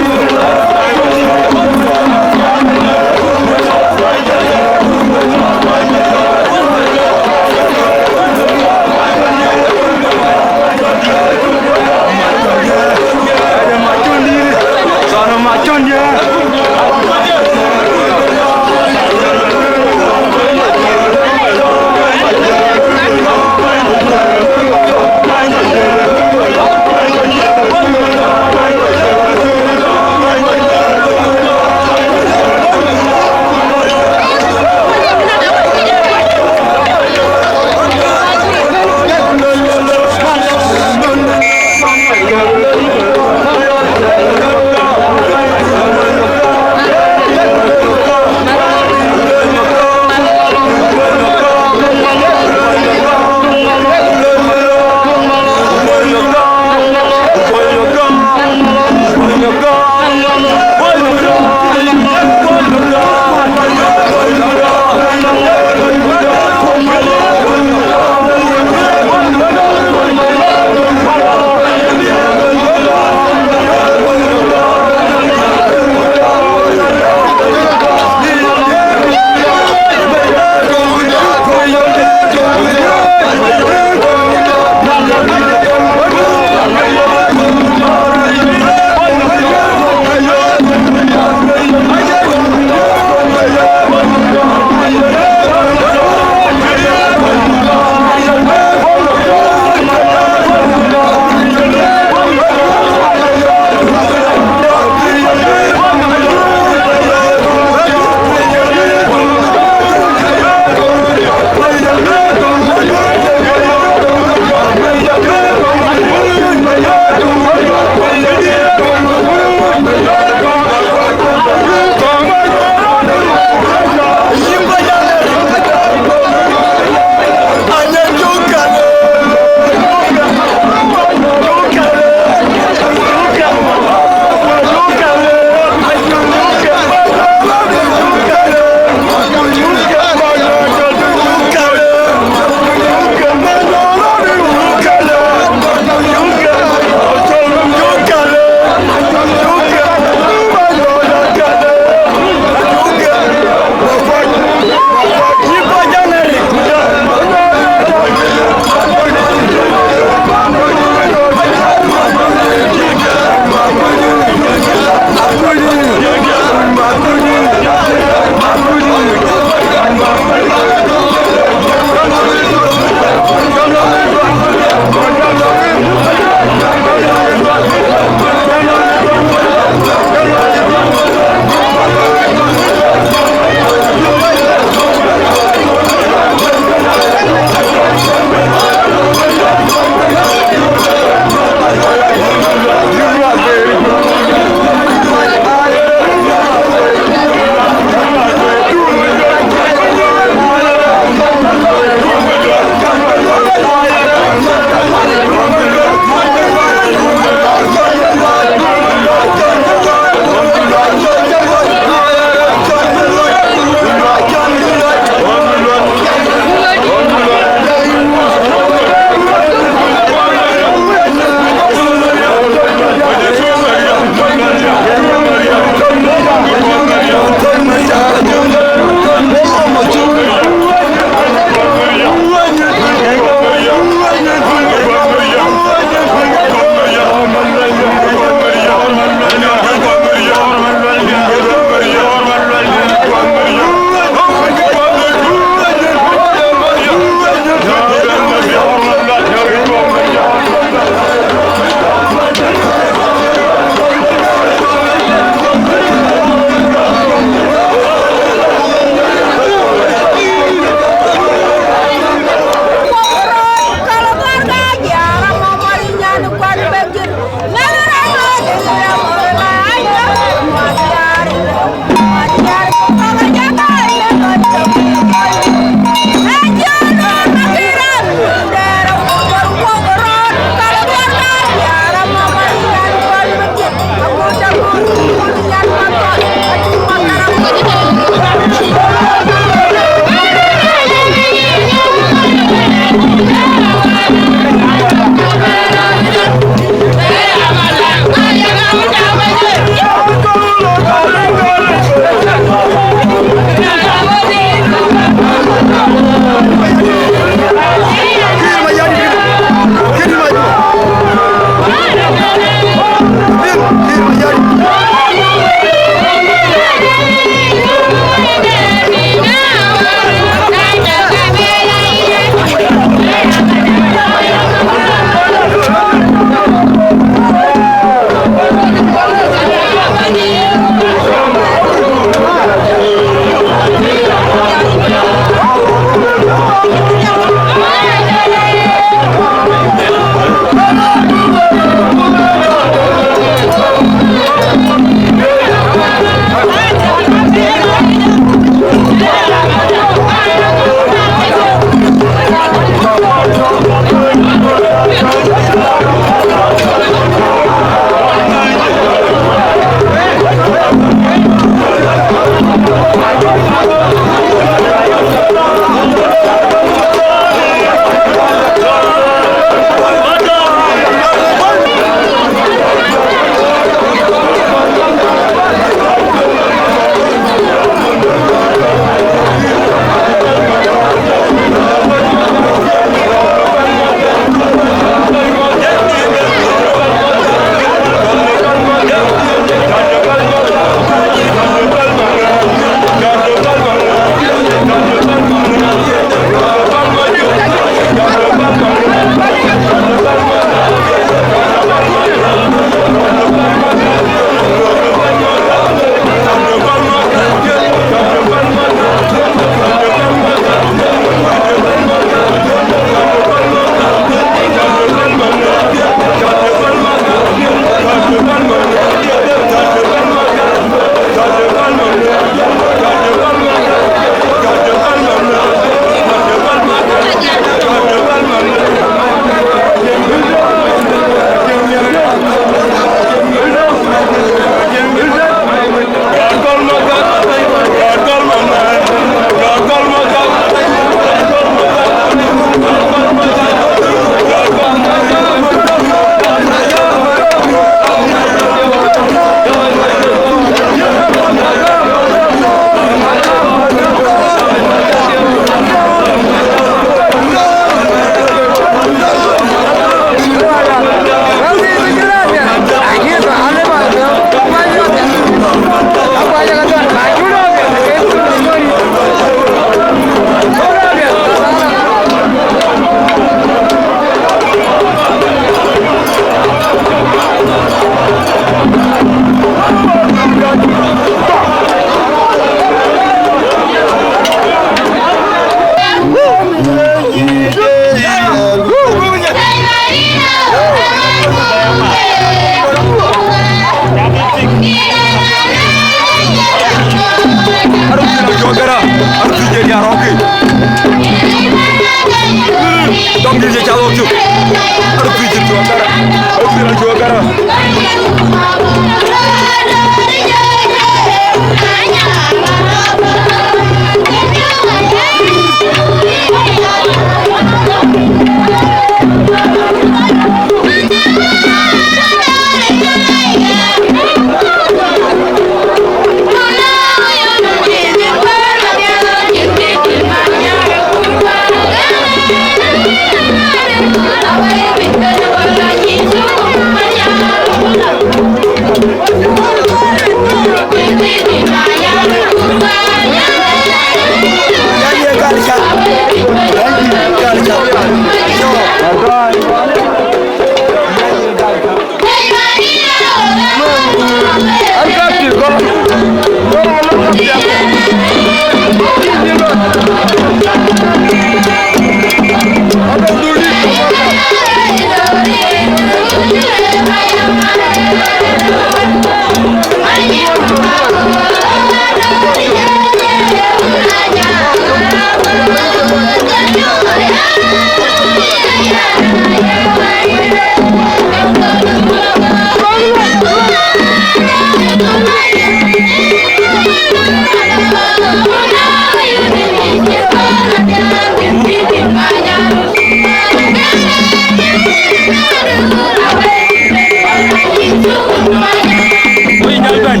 Woi, jal bɛ̈n.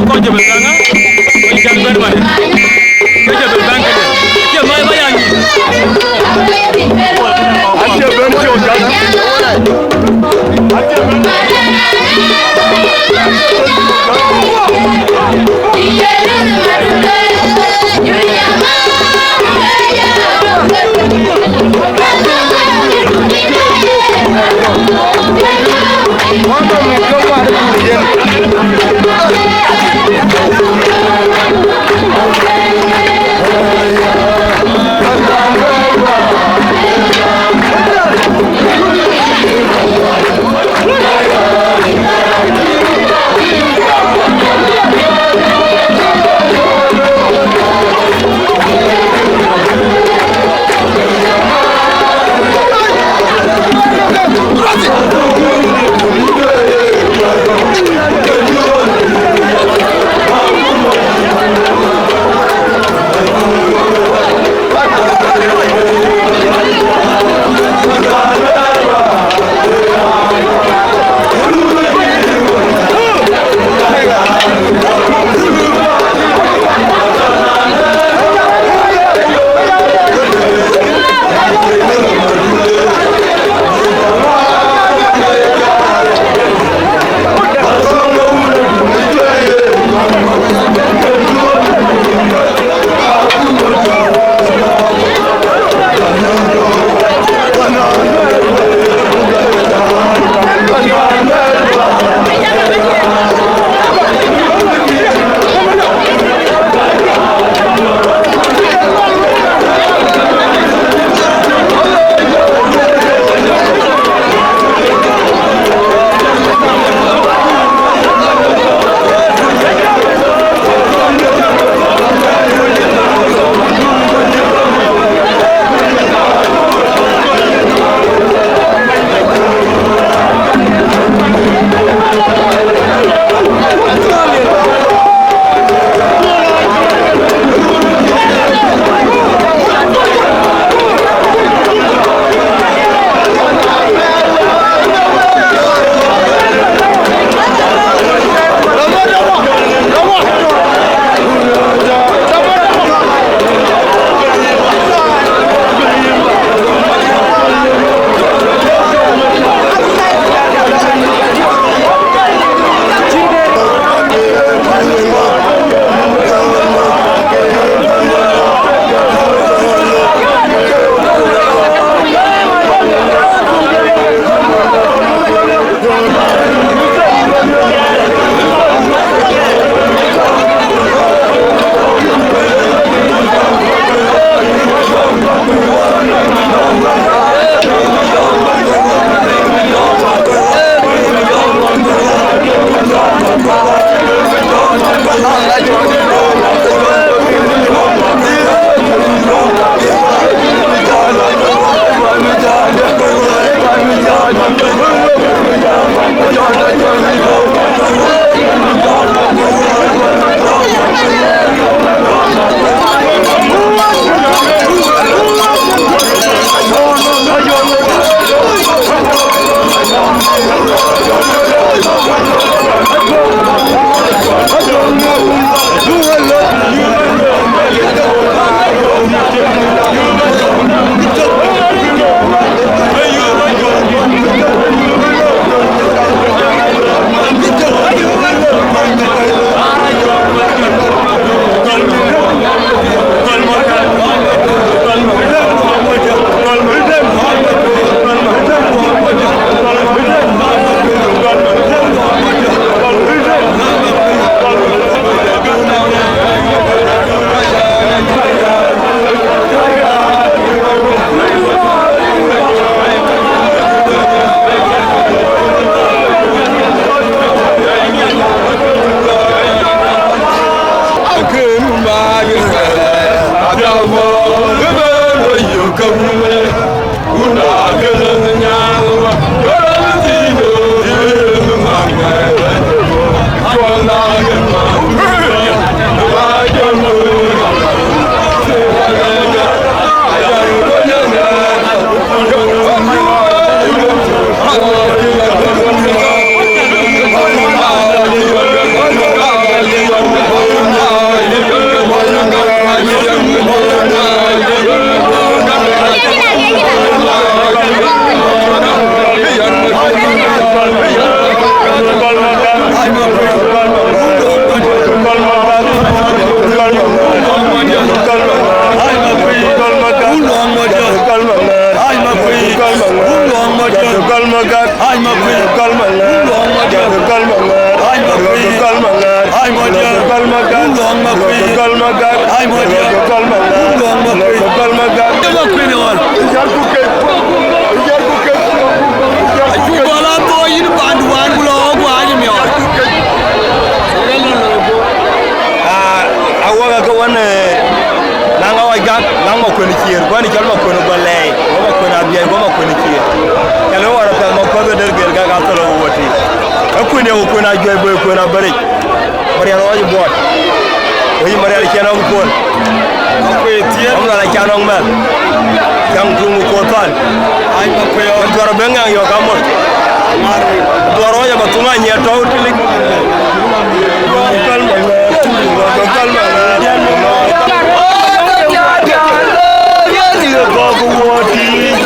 Kɔc jɔ bɛ̈n bɛ̈n, ŋa? Woi, jal bɛ̈n man. Kɔc jɔ bɛ̈n bɛ̈n këde. Cie mai ba ya nyuc. Acie bɛ̈n cio jal. Gɔl magak. Ai, mɔdiɔ. Gɔl magak. Gɔl magak. Gɔl magak. Gɔl magak. Acu gɔl a thou yïn pandu wan ku lɔ guany miɔɔr. Ah, awɔk ake wan, eh, naŋ awɔc gak, naŋ Makuën Ciëër, guani cɔl Makuën Gɔl Lɛɛi, guɔ Makuën Abiɛi, guɔ Makuën Ciëër. Cä lɔ wär apiɛth Makuën Dërgel gak athol awuɔ̈t tï. Akuën ye Kuën Ajuɛi boi Kuën Abëric. Marial ɣɔc buɔt. Wëc Marial cïn ɣɔn kuɔl. Ɣɔn Marial acä nɔŋ mɛl. Cäŋ tuŋ ku kuɔth thɔn. Ɣɔn Dhuɔr abï ŋɛŋ yɔ̈k amor. Dhuɔr ɣɔc aba thuŋ anyiɛɛt tɔ̈u tilik. Dhuɔr kal ma ŋɛɛr. Dhuɔr kal ma ŋɛɛr. Kɔk wuɔt tïït.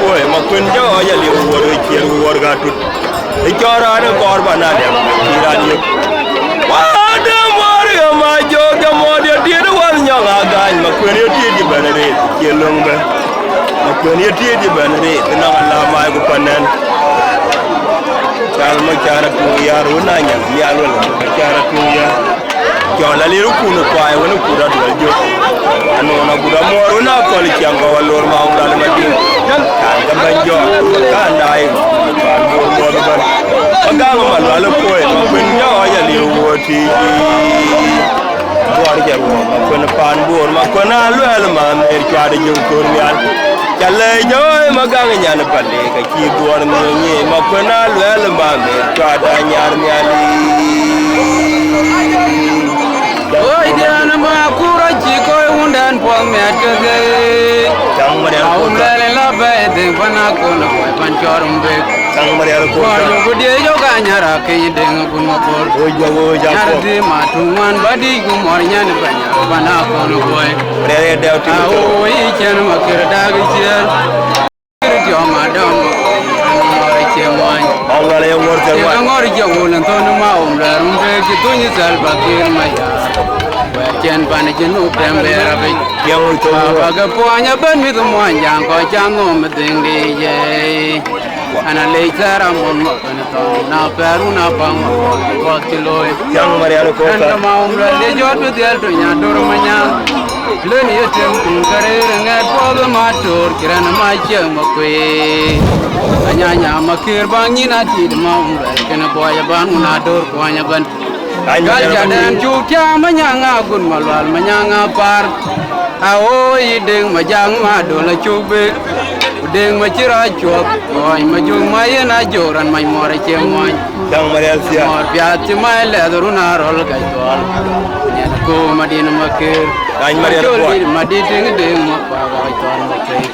Woi, Makuën jɔ ɣɔc aliu wuɔɔr ë ciëër ku wuɔɔr ka tut. Ë cɔɔr raan ë kɔɔr bä na dɛm, cï raan yök. Wäär dɛm wäär ë ma jɔɔk jɔ mɔɔt ye tiët wäl nyɔŋ agany, Makuën ye tiët cï bɛ̈n rëët, cie löŋ bɛ̈n. Makuën ye tiët cï bɛ̈n rëët, ë nɔŋ alam ai ku panɛn. Cal ma car atuŋ yar, wën aa nyan nhial wël, ma car atuŋ yar. Cɔl alir kun kuai wën kut aduɔl jök. Anɔn agut amuɔɔr wën akɔl ciɛŋ kɔ̈u alor ma wun lal madï. Kan ke bɛ̈ny jɔɔk, kan daai, kan bor muɔth ëbɛ̈n. Agäŋ ma lual ë kuɔi, Makuën jɔ ɣɔc aliu wuɔɔr tïc. Duɔɔr jɛ ruɔɔk, Makuën paan bor, Makuën aluɛɛl ma mɛɛr cuat ë jöŋ thor nhial. Ca lɛc jɔɔi Magäŋ nyan ë Palik, acï duɔɔr miöny, Makuën aluɛɛl ma mɛɛr cuat anyar nhial. Woi, diɛn ma kur acï kɔc wundɛn puɔth miɛt kedhie. Caŋ Marial Awun Kuɔth. Lɛl la bɛ̈i dhëŋ pan akon kuɔc pan cɔɔr mbek. Caŋ Marial Kuɔth. Kɔc ku diëc jɔ ka nyar akeny deŋ gun ma por. Woi jɔ, woi jɔ, nyar kuɔth. Dhim atum wan ba dic ku mɔr nyan ba nyar pan akon kuɔc. Marial ye dɛu tim. Awo, yï cɛn ma kër dak ciɛɛr. Tiɔm adɔm, ŋɔr cie muɔny. Ɔŋɔl ye ŋɔr cɛ wan. Ŋɔr cie wul thon ma um lɛr um bek ci thuny Salva Kiir ma ya. Wɛɛr cɛn pan ci nu pɛm bɛ rabic. Tiɛŋ wul thon. Baba ke puɔny abɛn mith muɔny jaŋ kɔ ca ŋom dhing di ye. Ana lec thɛɛr amon mɔ kën thɔn na pɛɛr wun apaŋ mɔ kɔth ci looi. Tiɛŋ Marial Kuɔth. Ɛn ke ma um lɛr ye jɔt bi dhiɛl to nya dor ma nyaŋ. Lënë ye tem kun kärëër ë ŋɛɛt puɔth ë Mator, cï rɛ̈n ë Maciëŋ Makuëi. Anyanya Makër bä nyïn atit ma wun ruɛl kënë buɔɔc abän wun adöör kuɔny ëbɛ̈n. Gal jadɛn cuk tiaam Manyaŋ Agun Malual Manyaŋ Apar. Aɣo yï Deŋ Majaŋ Madol acuk bek. Ku Deŋ Macï Rac Cuɔth, Kɔɔny Majök ma yen ajök raan mac muɔɔr acie muɔny. Caŋ Marial Thiaak. Mɔ̈r piath cï mac lɛth run arɔl ka cuɔl. Nyan ku madin Makër. Kany Marial Kuɔt. Madït tiŋ dëŋ ma kuak ɣɔc thɔn ma pei.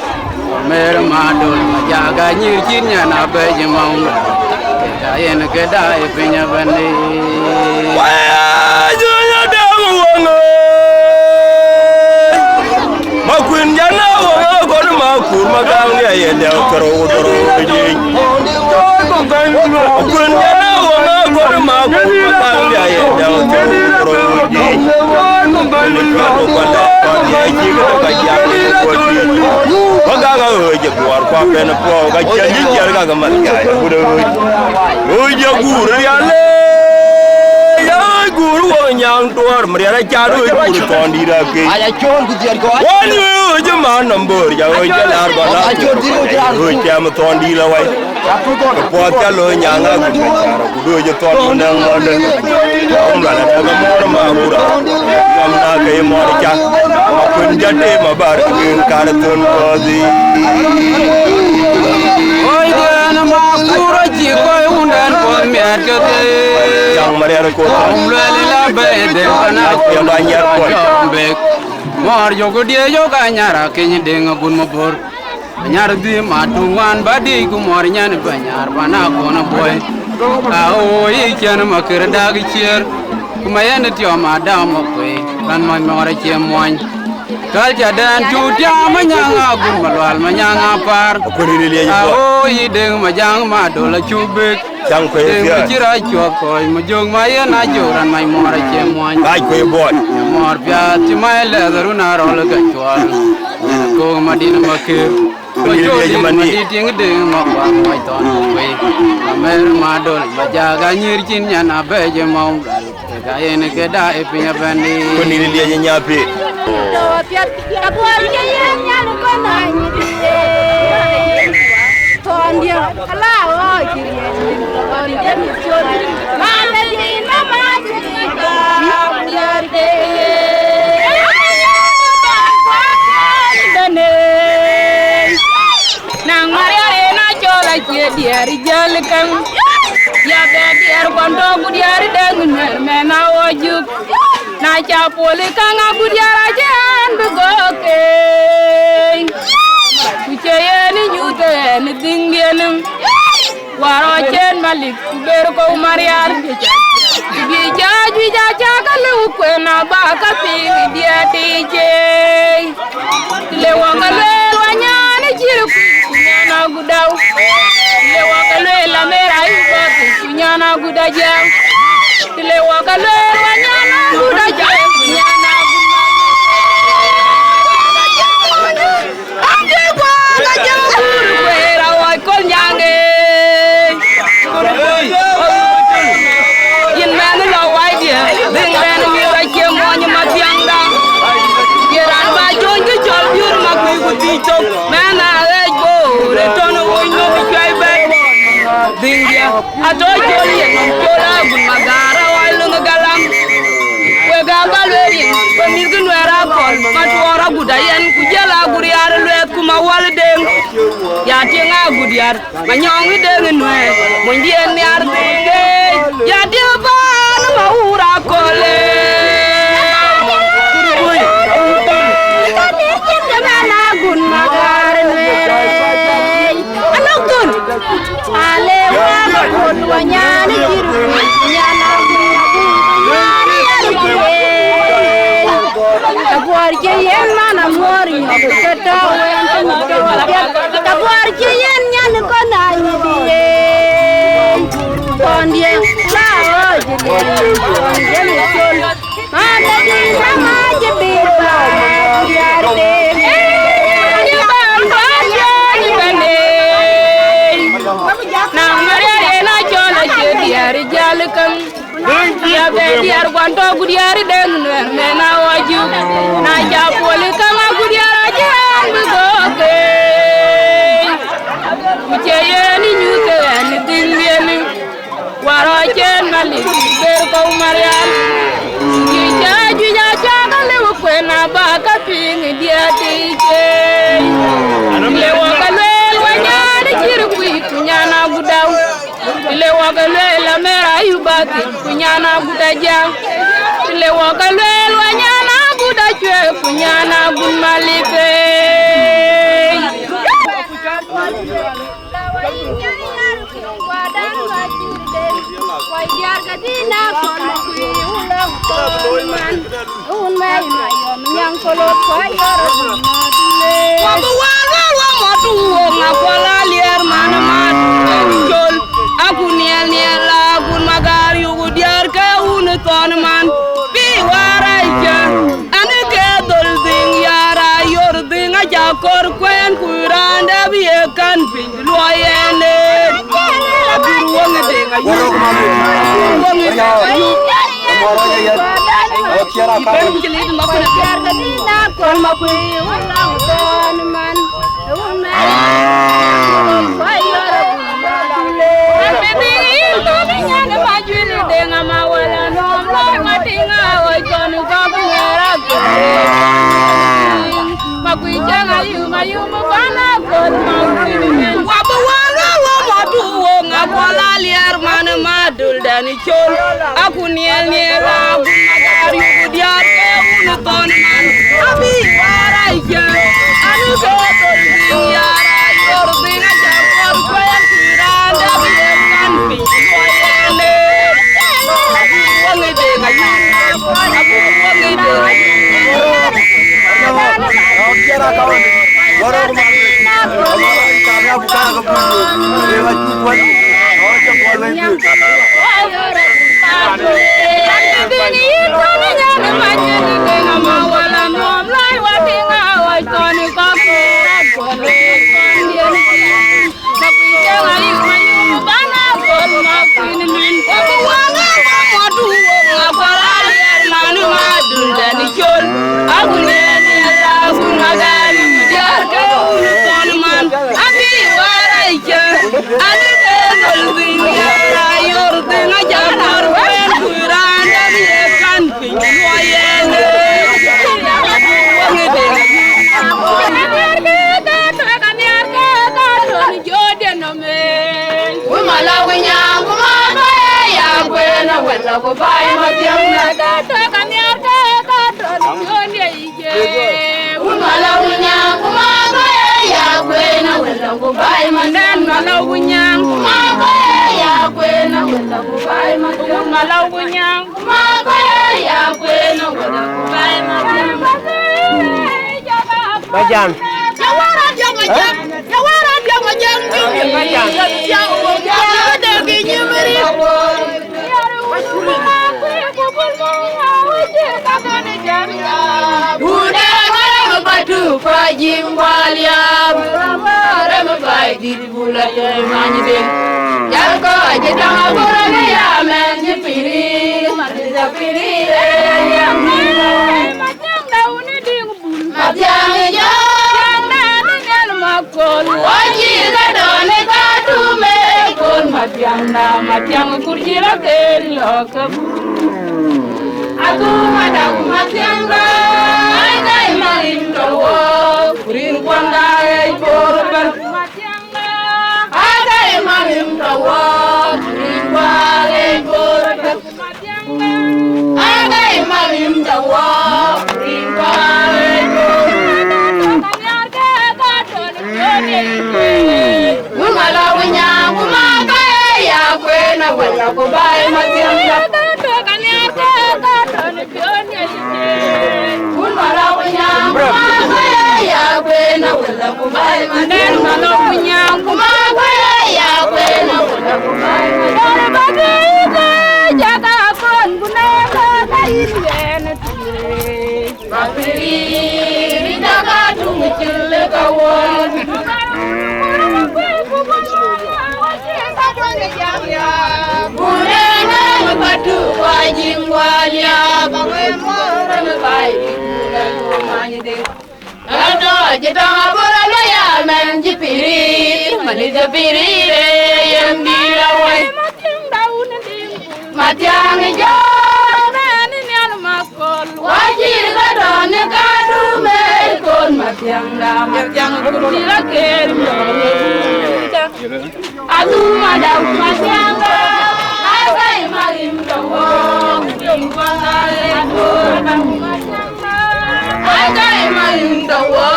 Mer Madol ma jaga nyïr cït nyan abɛc ma wun. Ka yen ke daai piny abɛ̈n. Waya jɔnya dam wëŋ. Makuën jana wëŋ akɔn Makur Magäŋ ya ye dɛu thërou thërou jiëc. Makuën jana wëŋ akɔn Makur Magäŋ ya ye dɛu thërou thërou jiëc. Ni cuat ku kuan la kuan ya cï ke ka jam ni kuɔt jiëc. Magäŋ aɣööc ë buɔɔr kua ben puɔ̈u ka cä yï jiɛr ka ke man ya ye ku de ɣööc. Ɣööc ya guur rial ë ya ɣööc guur wok nyaŋ tuɔɔr. Marial aca rööc kun thɔn dït akec. Aya con ku dhiɛl kɔc. Wän yööc man nɔm böör ja ɣööc ja lar gɔl la. Aco dhil ɣööc lar. Ɣööc tɛm thɔn dït la wai. Ke puɔth ca looi nyaŋ a ku car ku dööc thɔn ku nɛŋ mɔnde. Ɔm la la dɛk mɔɔr ma kura. Ɔm na ke mɔɔr ca. Ma kun ja te ma bar kin kar thon kɔdhi. Oi den ma kura ci kɔi wundɛn puɔth miɛt ke dhie. Caŋ Marial Kuɔt. Ɔm luɛl la bɛ̈i den kana. Acie ba nyɛr kuɔt. Bek. Mɔɔr jɔku diëc jɔk anyar akeny Deŋ Agun Mabor. Anyar dhim atum wan ba dic ku mɔɔr nyan ba nyar ba na kɔn buɔi. Aɣo yï cɛn Makër dak ciëër. Ku ma yɛn tiɔm adam Makuëi. Kan ma mɔɔr acie muɔny. Kal ca dɛn cu tiam Manyaŋ Agun Malual Manyaŋ Apar. Aɣo yï Deŋ Majaŋ Madol acuk bek. Caŋ kuëë Deŋ thiaak. Macï Rac Cuɔth, Kɔɔny Majök ma yen ajök raan mac mɔɔr acie muɔny. Rac kuëë buɔt. Mɔɔr piath cï mac lɛth run arɔl ke cuɔl. Kook madin Makër. Ku yïn Macok liec dït madït. Madït tiŋ Deŋ ma kuak mac thɔn Makuëi. Amer Madol ma jaga nyïr cïn nyan abɛc ë mɔm. Ka yen ke daai piny abɛ̈n. Ku yïn liec nya pi. Thɔn diɛ̈, ala ɣɔɔc cï riɛl, thɔn diɛ̈ mïth col, ma bɛ yïn mama cï riɛl, thɔn diɛ̈ de. Naŋ Marial en acɔl acie diɛɛr jäl käŋ. Ya bɛ diɛɛr kuan tɔ̈ ku diɛɛr dɛŋ nuɛɛr mɛn a ɣɔɔc juk. Na ca pol ë käŋ agut yar acï ɛn bï gɔ̈k keeny. Ku cie yen ë nyuuth ë ɛn ë dhiŋdiɛn. Warɔ cen Malik ku ber kɔ̈u Marial. Ku bï cä juëc acä ke lëu kuën aba ke piŋ ë diɛt ë ceei. Të le wɔ ke lueel wa nyan ë cïr ku nyan Guda jam, tile waka lwer wanyana guda jam, nyana guda. Ande kwa ka jam kuru kwera wa kol nyange. Yin mɛn lɔ wai diɛ, dhiŋ mɛn mi ka cie mɔny ma thiaŋda. Ye ran ba jony ki cɔl biur ma kui ku thic thok, mɛn a ɣɛc boor, e tɔn wony no bi cuai bɛn. Dhiŋ diɛ. Atɔ̈ col yen nɔm col agut Magar awai löŋ galam. Wek aa bä lueel yen, we mïth kë Nuɛɛr akɔl, ma tuɔɔr agut ayɛn, ku jël agut riaar luɛɛth ku ma wäl deŋ. Ya tiŋ agut yar, ma nyɔŋ ë deŋ ë Nuɛɛr, monydiɛn nhiar dhiŋ ëëc. Ya tiŋ paan ma wur akɔl ëëc. Agut Magar Nuɛɛr ëëc. Anɔk thun. Ale wa ma kol wa nyan kir nyan a nyan yar kir. Ka buar ke yen man a muor nyok ke ta wen tu ke wa piat. Ka buar ke yen nyan ko na ni di ye. Kon ye la o je ye. Kon ye ni chol. Ya be diar guan to gudiar den men a waju. Na ja poli kama gudiar ajan bi goke. Kuche yeni nyuke yani dingeni. Warɔ cen Malik ber kɔu Marial. Ki ca juic a cak a lëu kuen a ba ka piŋ ë diɛt ë cei. Le wɔ ke lueel wa nyan ë cïr kuic ku nyan a gudau. Le wɔ ke lueel a mɛr a yup a thic ku nyan a gut a jam. Le wɔ ke lueel wa nyan a gut a cuek ku nyan a gut Malik ë. Wa bi wal wal wa mɔtu wo ŋa kuɔl a liɛɛr man ma col. Aku niɛl niɛl a kun Magar yuku diɛɛr ke wun thɔn man. Bi war a cɛ. Ani ke dhol dhiŋ yar a yor dhiŋ a ca kor kuɛn ku raan dɛ bi ye kan piny luɔi ɛn ee. Abï ruɔŋ ë deŋ ayuk. Ruɔŋ ë deŋ ayuk. Bɛ̈ny cï liit ma kun a piɛɛr ke dhïn na kɔn ma kuëë wun la wun thɔn man. Wa bi wal wa wa ma tu wo ŋa kuɔl a liɛɛr man ma dul dɛn col. Aku niɛl niɛl a ku Magar yuku diaar ke wun thɔn man. Abi war a cɛ. Anu ke dhol dhiŋ yar a yor dhiŋ a ca kɔr kuɛn ku raan dɛ bi ye kan piny luɔi ɛn ee. Abï ruɔŋ ë deŋ ayuk. Abï ruɔŋ ë deŋ ayuk. Wun ma la wun nyaŋ, ku ma bä ye ya kueen, a wën la ku bä ye ma thiäŋ na. Ka tɔ̈ ka nhiaar ke ka tɔ̈ në piɔ̈n ye yic ee. Wun ma la wun nyaŋ, ku ma bä ye ya kueen, a wën la ku bä ye ma thiäŋ. Wun ma la wun nyaŋ, ku ma bä ye ya kueen, a wën la ku bä ye ma thiäŋ. Wun ma la wun nyaŋ, ku ma bä ye ya kueen, a wën la ku bä ye ma thiäŋ. Bajan. Ya wara dia ma jam. Ya wara dia ma jam. Ya wara dia ma jam. Matiang jɔ. Tiang dan miɛl makol. Waji ka dɔni ka tume kon matiang da matiang kurji la kel lɔ ka bu. Aku madaku matiang da. Ai dai marim ka wo. Kurin kwanda ai bor ban. Matiang da. Ai dai marim ka wo. Kurin kwanda ai bor ban. Ado jitang abura lo ya men ji piri, mani ji piri re yen di la wai. Matiang jo, mani mial makol. Wajir ka don ka du me kon matiang da, matiang kurji la kel. Adu madam matiang da, ai kai marim da wo, kin kwa le do. Agai mayin da wo,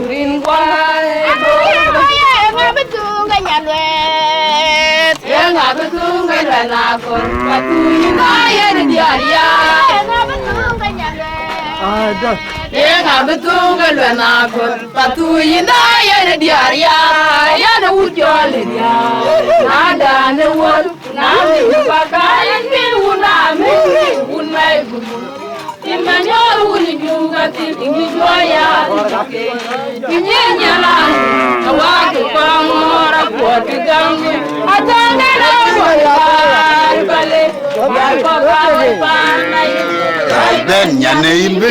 rin kwa. Ye nga betunga nyalwet. Ye nga betunga nyalwet na kon. Patu yinda yen diaria. Ye nga betunga nyalwet. Ye nga betunga nyalwet na kon. Patu yinda yen diaria. Yan wut jol dia. Na dan wol. Na mi paka yan ke wun ami. Wun mai gumu. Ben nyane in be.